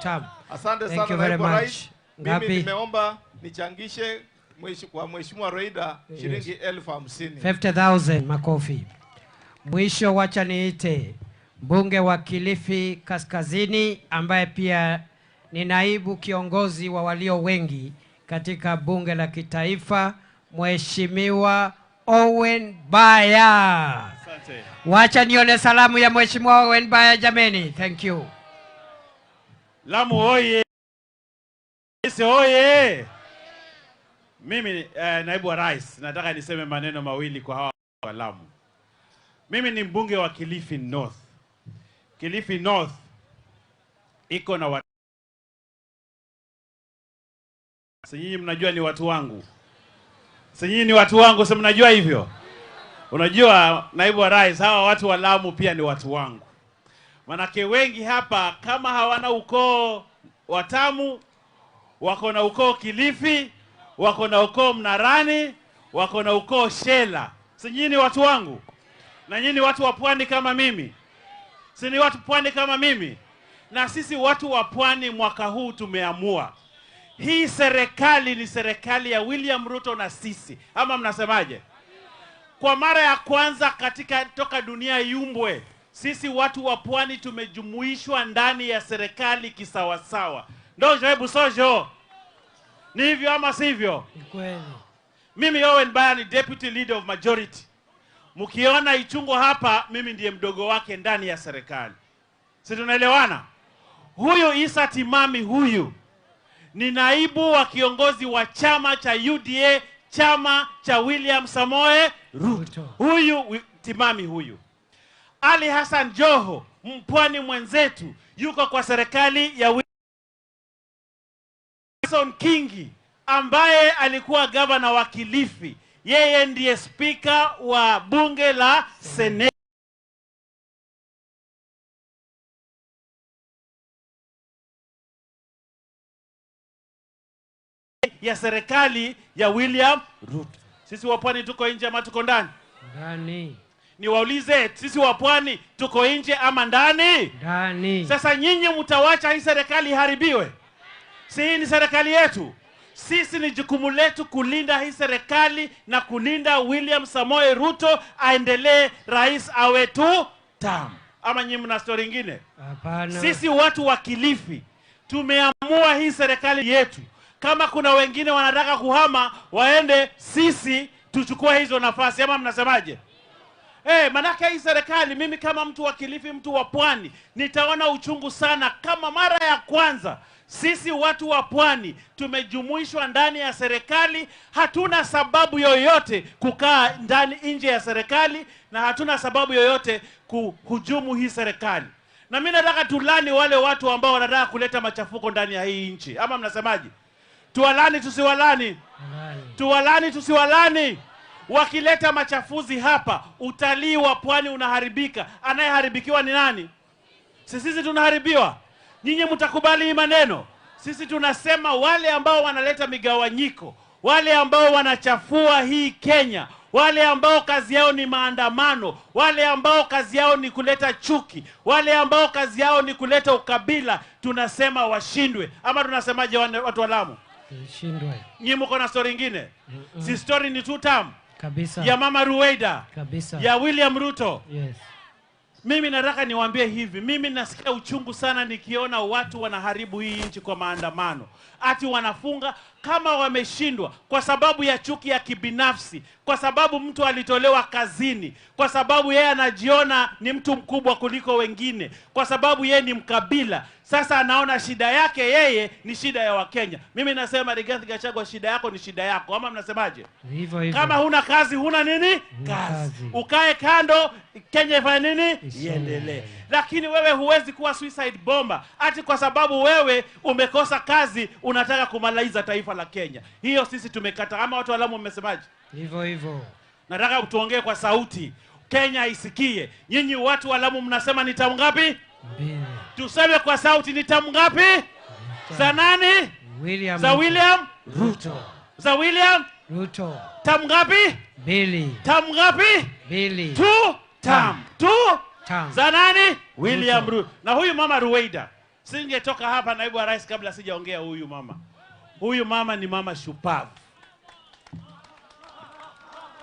term. Asante sana naibu rais. Mimi nimeomba nichangishe kwa Mheshimiwa Ruweida shilingi 50,000. 50,000 makofi. Mwisho wacha niite mbunge wa Kilifi Kaskazini ambaye pia ni naibu kiongozi wa walio wengi katika bunge la kitaifa, Mheshimiwa Owen Baya. Asante. Wacha nione salamu ya Mheshimiwa Owen Baya jameni. Thank you. Lamu oye! Oye! Mimi naibu wa rais, nataka niseme maneno mawili kwa hawa wa Lamu. Mimi ni mbunge wa Kilifi North. Kilifi North iko na watu. Si nyinyi mnajua ni watu wangu. Si nyinyi ni watu wangu, si mnajua hivyo? Unajua naibu wa rais, hawa watu wa Lamu pia ni watu wangu. Manake wengi hapa kama hawana ukoo wa Tamu, wako na ukoo Kilifi, wako na ukoo Mnarani, wako na ukoo Shela. Si nyinyi ni watu wangu? Na nyinyi ni watu wa pwani kama mimi. Si ni watu pwani kama mimi? Na sisi watu wa pwani mwaka huu tumeamua. Hii serikali ni serikali ya William Ruto na sisi. Ama mnasemaje? Kwa mara ya kwanza katika toka dunia iumbwe, sisi watu wa pwani tumejumuishwa ndani ya serikali kisawasawa. Ndojo hebu sojo. Ni hivyo ama sivyo? Kweli. Mimi Owen Baya ni deputy leader of majority. Mkiona Ichung'wah hapa, mimi ndiye mdogo wake ndani ya serikali. Si tunaelewana? Huyu Issa Timami huyu ni naibu wa kiongozi wa chama cha UDA, chama cha William Samoei Ruto. Huyu Timami huyu. Ali Hassan Joho, mpwani mwenzetu, yuko kwa serikali ya Wilson Kingi ambaye alikuwa gavana wa Kilifi. Yeye ndiye speaker wa bunge la Senate. Ya serikali ya William Ruto. Sisi wa pwani tuko nje ama tuko ndani? Ndani. Niwaulize, sisi wa pwani tuko nje ama ndani? Ndani. Sasa nyinyi mtawacha hii serikali iharibiwe? Si hii ni serikali yetu? Sisi ni jukumu letu kulinda hii serikali na kulinda William Samoei Ruto aendelee rais awe tu tam. Ama nyinyi mna story nyingine? Hapana. Sisi watu wa Kilifi tumeamua hii serikali yetu. Kama kuna wengine wanataka kuhama waende, sisi tuchukue hizo nafasi. Ama mnasemaje? Manake hii serikali, mimi kama mtu wa Kilifi, mtu wa pwani, nitaona uchungu sana kama mara ya kwanza sisi watu wa pwani tumejumuishwa ndani ya serikali. Hatuna sababu yoyote kukaa ndani nje ya serikali, na hatuna sababu yoyote kuhujumu hii serikali. Na mimi nataka tulani wale watu ambao wanataka kuleta machafuko ndani ya hii nchi. Ama mnasemaje? Tuwalani tusiwalani? Tuwalani tusiwalani? Wakileta machafuzi hapa, utalii wa pwani unaharibika. Anayeharibikiwa ni nani? Sisi tunaharibiwa. Nyinyi mtakubali hii maneno? Sisi tunasema wale ambao wanaleta migawanyiko, wale ambao wanachafua hii Kenya, wale ambao kazi yao ni maandamano, wale ambao kazi yao ni kuleta chuki, wale ambao kazi yao ni kuleta ukabila, tunasema washindwe. Ama tunasemaje watu wa Lamu? Shindwe. Nyinyi mko na story nyingine? Si story ni two term. Kabisa. Ya Mama Ruweida. Kabisa. Ya William Ruto. Yes. Mimi nataka niwaambie hivi, mimi nasikia uchungu sana nikiona watu wanaharibu hii nchi kwa maandamano. Ati wanafunga kama wameshindwa kwa sababu ya chuki ya kibinafsi, kwa sababu mtu alitolewa kazini, kwa sababu yeye anajiona ni mtu mkubwa kuliko wengine, kwa sababu yeye ni mkabila. Sasa anaona shida yake yeye ni shida ya Wakenya. Mimi nasema Rigathi Gachagua, shida yako ni shida yako. Ama mnasemaje? Hivyo hivyo. Kama huna kazi huna nini? Kazi. Ukae kando, Kenya ifanye nini? Iendelee. Lakini wewe huwezi kuwa suicide bomber ati kwa sababu wewe umekosa kazi unataka kumaliza taifa la Kenya. Hiyo sisi tumekata. Ama watu wa Lamu mmesemaje? Hivyo hivyo. Nataka tuongee kwa sauti, Kenya isikie. Nyinyi watu wa Lamu mnasema ni tamu ngapi? Mbili. Tuseme kwa sauti ni tamu ngapi? Za nani? William. Za William Ruto. Za William Ruto. Tamu ngapi? Mbili. Tamu ngapi? Mbili. Two tam. Two tam. Za nani? William Ruto. Na huyu mama Ruweida, singetoka hapa naibu wa rais kabla sijaongea huyu mama. Huyu mama ni mama shupavu.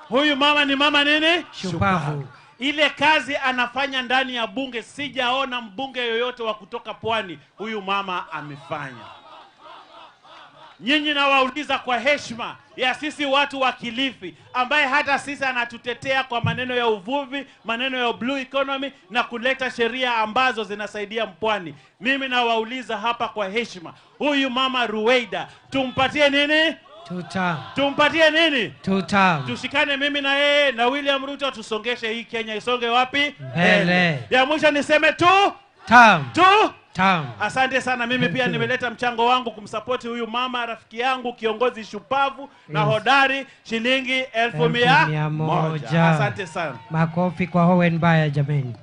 Huyu mama ni mama nini? Shupavu. Ile kazi anafanya ndani ya bunge, sijaona mbunge yoyote wa kutoka pwani huyu mama amefanya. Nyinyi nawauliza kwa heshima ya sisi watu wa Kilifi, ambaye hata sisi anatutetea kwa maneno ya uvuvi, maneno ya blue economy na kuleta sheria ambazo zinasaidia mpwani. Mimi nawauliza hapa kwa heshima, huyu mama Ruweida tumpatie nini? Two term. Tumpatie nini? Two term. Tushikane mimi na yeye na William Ruto, tusongeshe hii Kenya isonge wapi? Mbele. Ya mwisho niseme tu term. Tu term. Asante sana. Mimi pia nimeleta mchango wangu kumsupport huyu mama rafiki yangu kiongozi shupavu na hodari, shilingi 100,000. Asante sana. Makofi kwa Owen Baya jameni.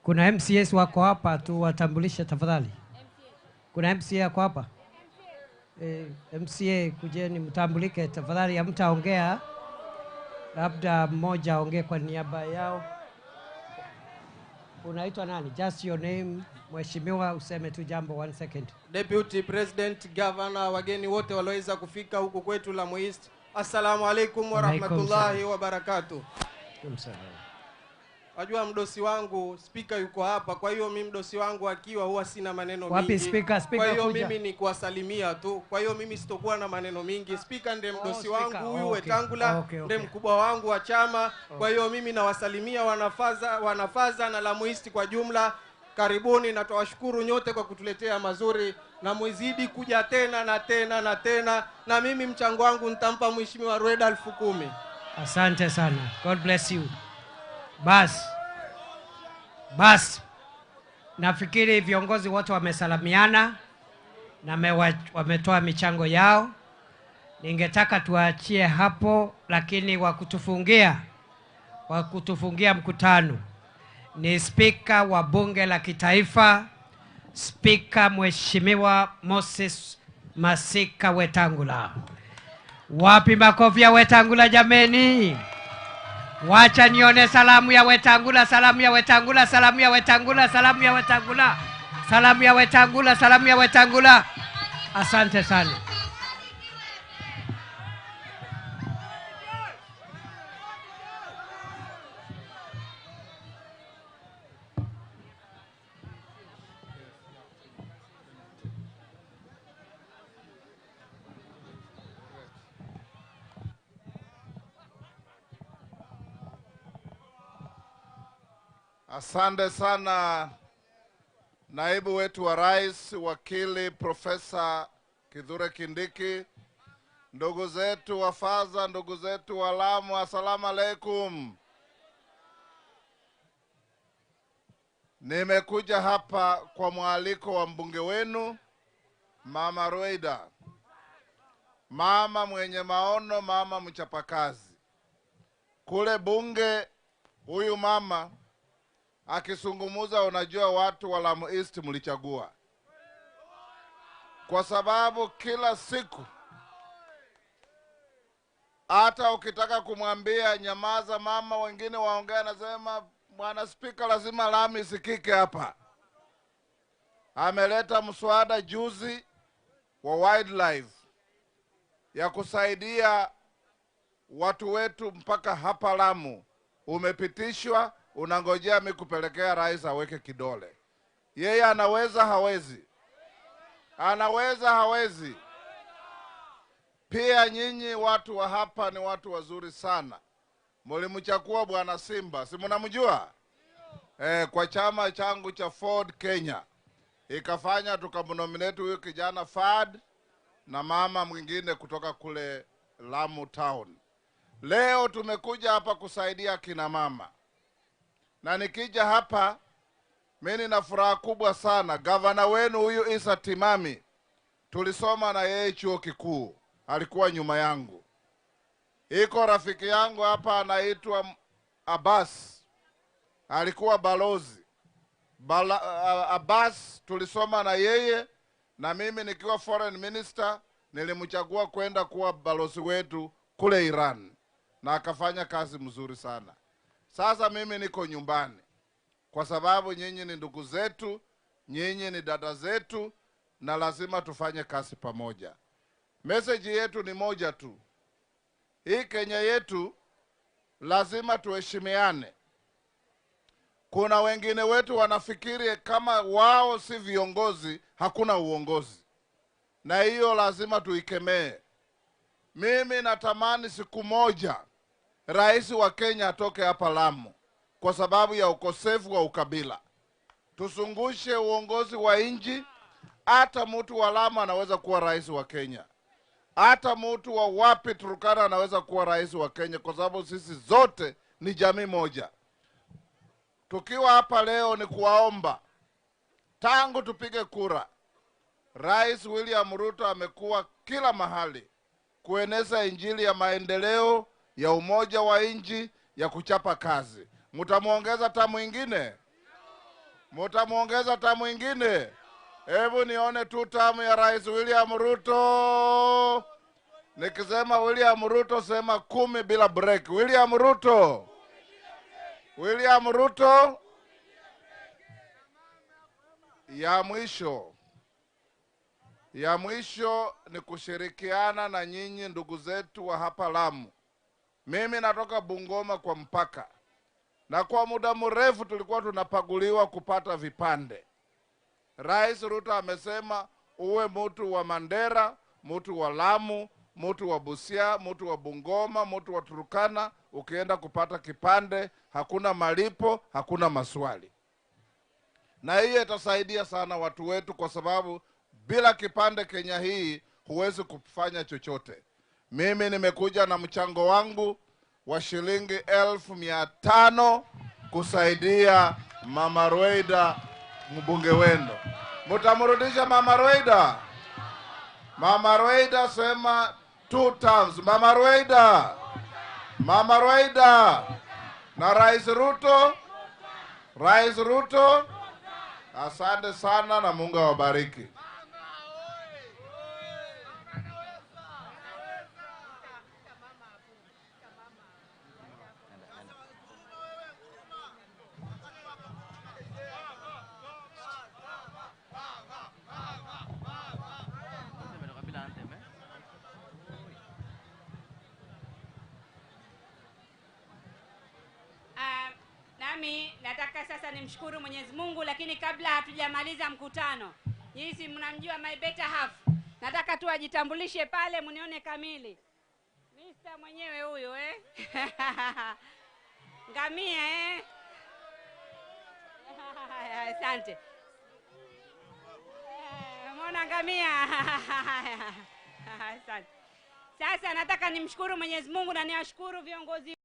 Kuna MCS wako hapa, tu watambulishe tafadhali. Kuna MCA wako hapa? MCA kujeni mtambulike tafadhali, hamtaongea. Labda mmoja aongee kwa niaba yao. Unaitwa nani? Just your name, mheshimiwa, useme tu jambo 1 second. Deputy President, Governor, wageni wote walioweza kufika huku kwetu Lamu East. Assalamu alaikum wa rahmatullahi wa barakatuh. Wajua mdosi wangu speaker yuko hapa, kwa hiyo mimi mdosi wangu akiwa huwa sina maneno mingi. Wapi speaker? Speaker kwa hiyo kuja. Mimi ni kuwasalimia tu. Kwa hiyo mimi sitokuwa na maneno mingi. Speaker ndiye mdosi wangu huyu, Wetangula ndiye mkubwa wangu wa chama. Kwa hiyo mimi nawasalimia wanafaza na Lamu East kwa jumla. Karibuni na tuwashukuru nyote kwa kutuletea mazuri na mwizidi kuja tena na tena na tena, na mimi mchango wangu nitampa Mheshimiwa Ruweida 10,000. Asante sana. God bless you. Bas. Bas. Nafikiri viongozi wote wamesalamiana na wametoa michango yao. Ningetaka tuachie hapo, lakini wa kutufungia mkutano ni Spika wa Bunge la Kitaifa, Spika Mheshimiwa Moses Masika Wetangula. Wapi makofi ya Wetangula jameni? Wacha nione salamu ya Wetangula, salamu ya Wetangula, salamu ya Wetangula, salamu ya Wetangula, salamu ya Wetangula, salamu ya Wetangula. Asante sana. Asante sana naibu wetu wa rais, wakili Profesa Kithure Kindiki, ndugu zetu wa Faza, ndugu zetu wa Lamu, asalamu alaikum. Nimekuja hapa kwa mwaliko wa mbunge wenu Mama Ruweida, mama mwenye maono, mama mchapakazi. Kule bunge huyu mama akisungumuza, unajua watu wa Lamu East mlichagua, kwa sababu kila siku hata ukitaka kumwambia nyamaza mama, wengine waongea, nasema bwana spika, lazima Lamu isikike hapa. Ameleta mswada juzi wa wildlife ya kusaidia watu wetu mpaka hapa Lamu, umepitishwa, unangojea mimi kupelekea rais aweke kidole. Yeye anaweza hawezi? Anaweza hawezi? Pia nyinyi watu wa hapa ni watu wazuri sana. Mlimchagua bwana Simba, si mnamjua? Kwa chama changu cha Ford Kenya. Ikafanya tukamnominate huyu kijana Fad na mama mwingine kutoka kule Lamu Town. Leo tumekuja hapa kusaidia kina mama. Na nikija hapa mimi nina furaha kubwa sana. Gavana wenu huyu Isa Timami tulisoma na yeye chuo kikuu, alikuwa nyuma yangu. Iko rafiki yangu hapa anaitwa Abbas, alikuwa balozi. Abbas tulisoma na yeye, na mimi nikiwa foreign minister nilimchagua kwenda kuwa balozi wetu kule Iran, na akafanya kazi mzuri sana. Sasa mimi niko nyumbani kwa sababu nyinyi ni ndugu zetu, nyinyi ni dada zetu, na lazima tufanye kazi pamoja. Message yetu ni moja tu. Hii Kenya yetu Lazima tuheshimiane. Kuna wengine wetu wanafikiri kama wao si viongozi hakuna uongozi, na hiyo lazima tuikemee. Mimi natamani siku moja rais wa Kenya atoke hapa Lamu kwa sababu ya ukosefu wa ukabila. Tusungushe uongozi wa nchi. Hata mtu wa Lamu anaweza kuwa rais wa Kenya, hata mtu wa wapi Turkana anaweza kuwa rais wa Kenya, kwa sababu sisi zote ni jamii moja. Tukiwa hapa leo ni kuwaomba, tangu tupige kura, Rais William Ruto amekuwa kila mahali kueneza injili ya maendeleo, ya umoja wa nchi, ya kuchapa kazi. Mtamuongeza tamu ingine? Mtamuongeza tamu ingine? Hebu nione tu tamu ya Rais William Ruto. Nikisema William Ruto sema 10 bila break. William Ruto. William Ruto. Ya mwisho ni kushirikiana na nyinyi ndugu zetu wa hapa Lamu. Mimi natoka Bungoma kwa mpaka, na kwa muda mrefu tulikuwa tunapaguliwa kupata vipande. Rais Ruto amesema uwe mtu wa Mandera, mtu wa Lamu, mtu wa Busia, mtu wa Bungoma, mtu wa Turkana, ukienda kupata kipande hakuna malipo, hakuna maswali. Na hiyo itasaidia sana watu wetu, kwa sababu bila kipande Kenya hii huwezi kufanya chochote. Mimi nimekuja na mchango wangu wa shilingi 500,000 kusaidia Mama Ruweida mbunge wenu. Mtamrudisha Mama Ruweida? Mama Ruweida sema 2 times. Mama Ruweida. Mama Ruweida. Na Rais Ruto. Rais Ruto. Asante sana na Mungu awabariki. Nami nataka sasa nimshukuru Mwenyezi Mungu, lakini kabla hatujamaliza mkutano, nyinyi mnamjua my better half. Nataka tu ajitambulishe pale mnione kamili. Mr mwenyewe huyo eh. Ngamia eh. Asante. Muona ngamia. Asante. Sasa nataka nimshukuru Mwenyezi Mungu na niwashukuru viongozi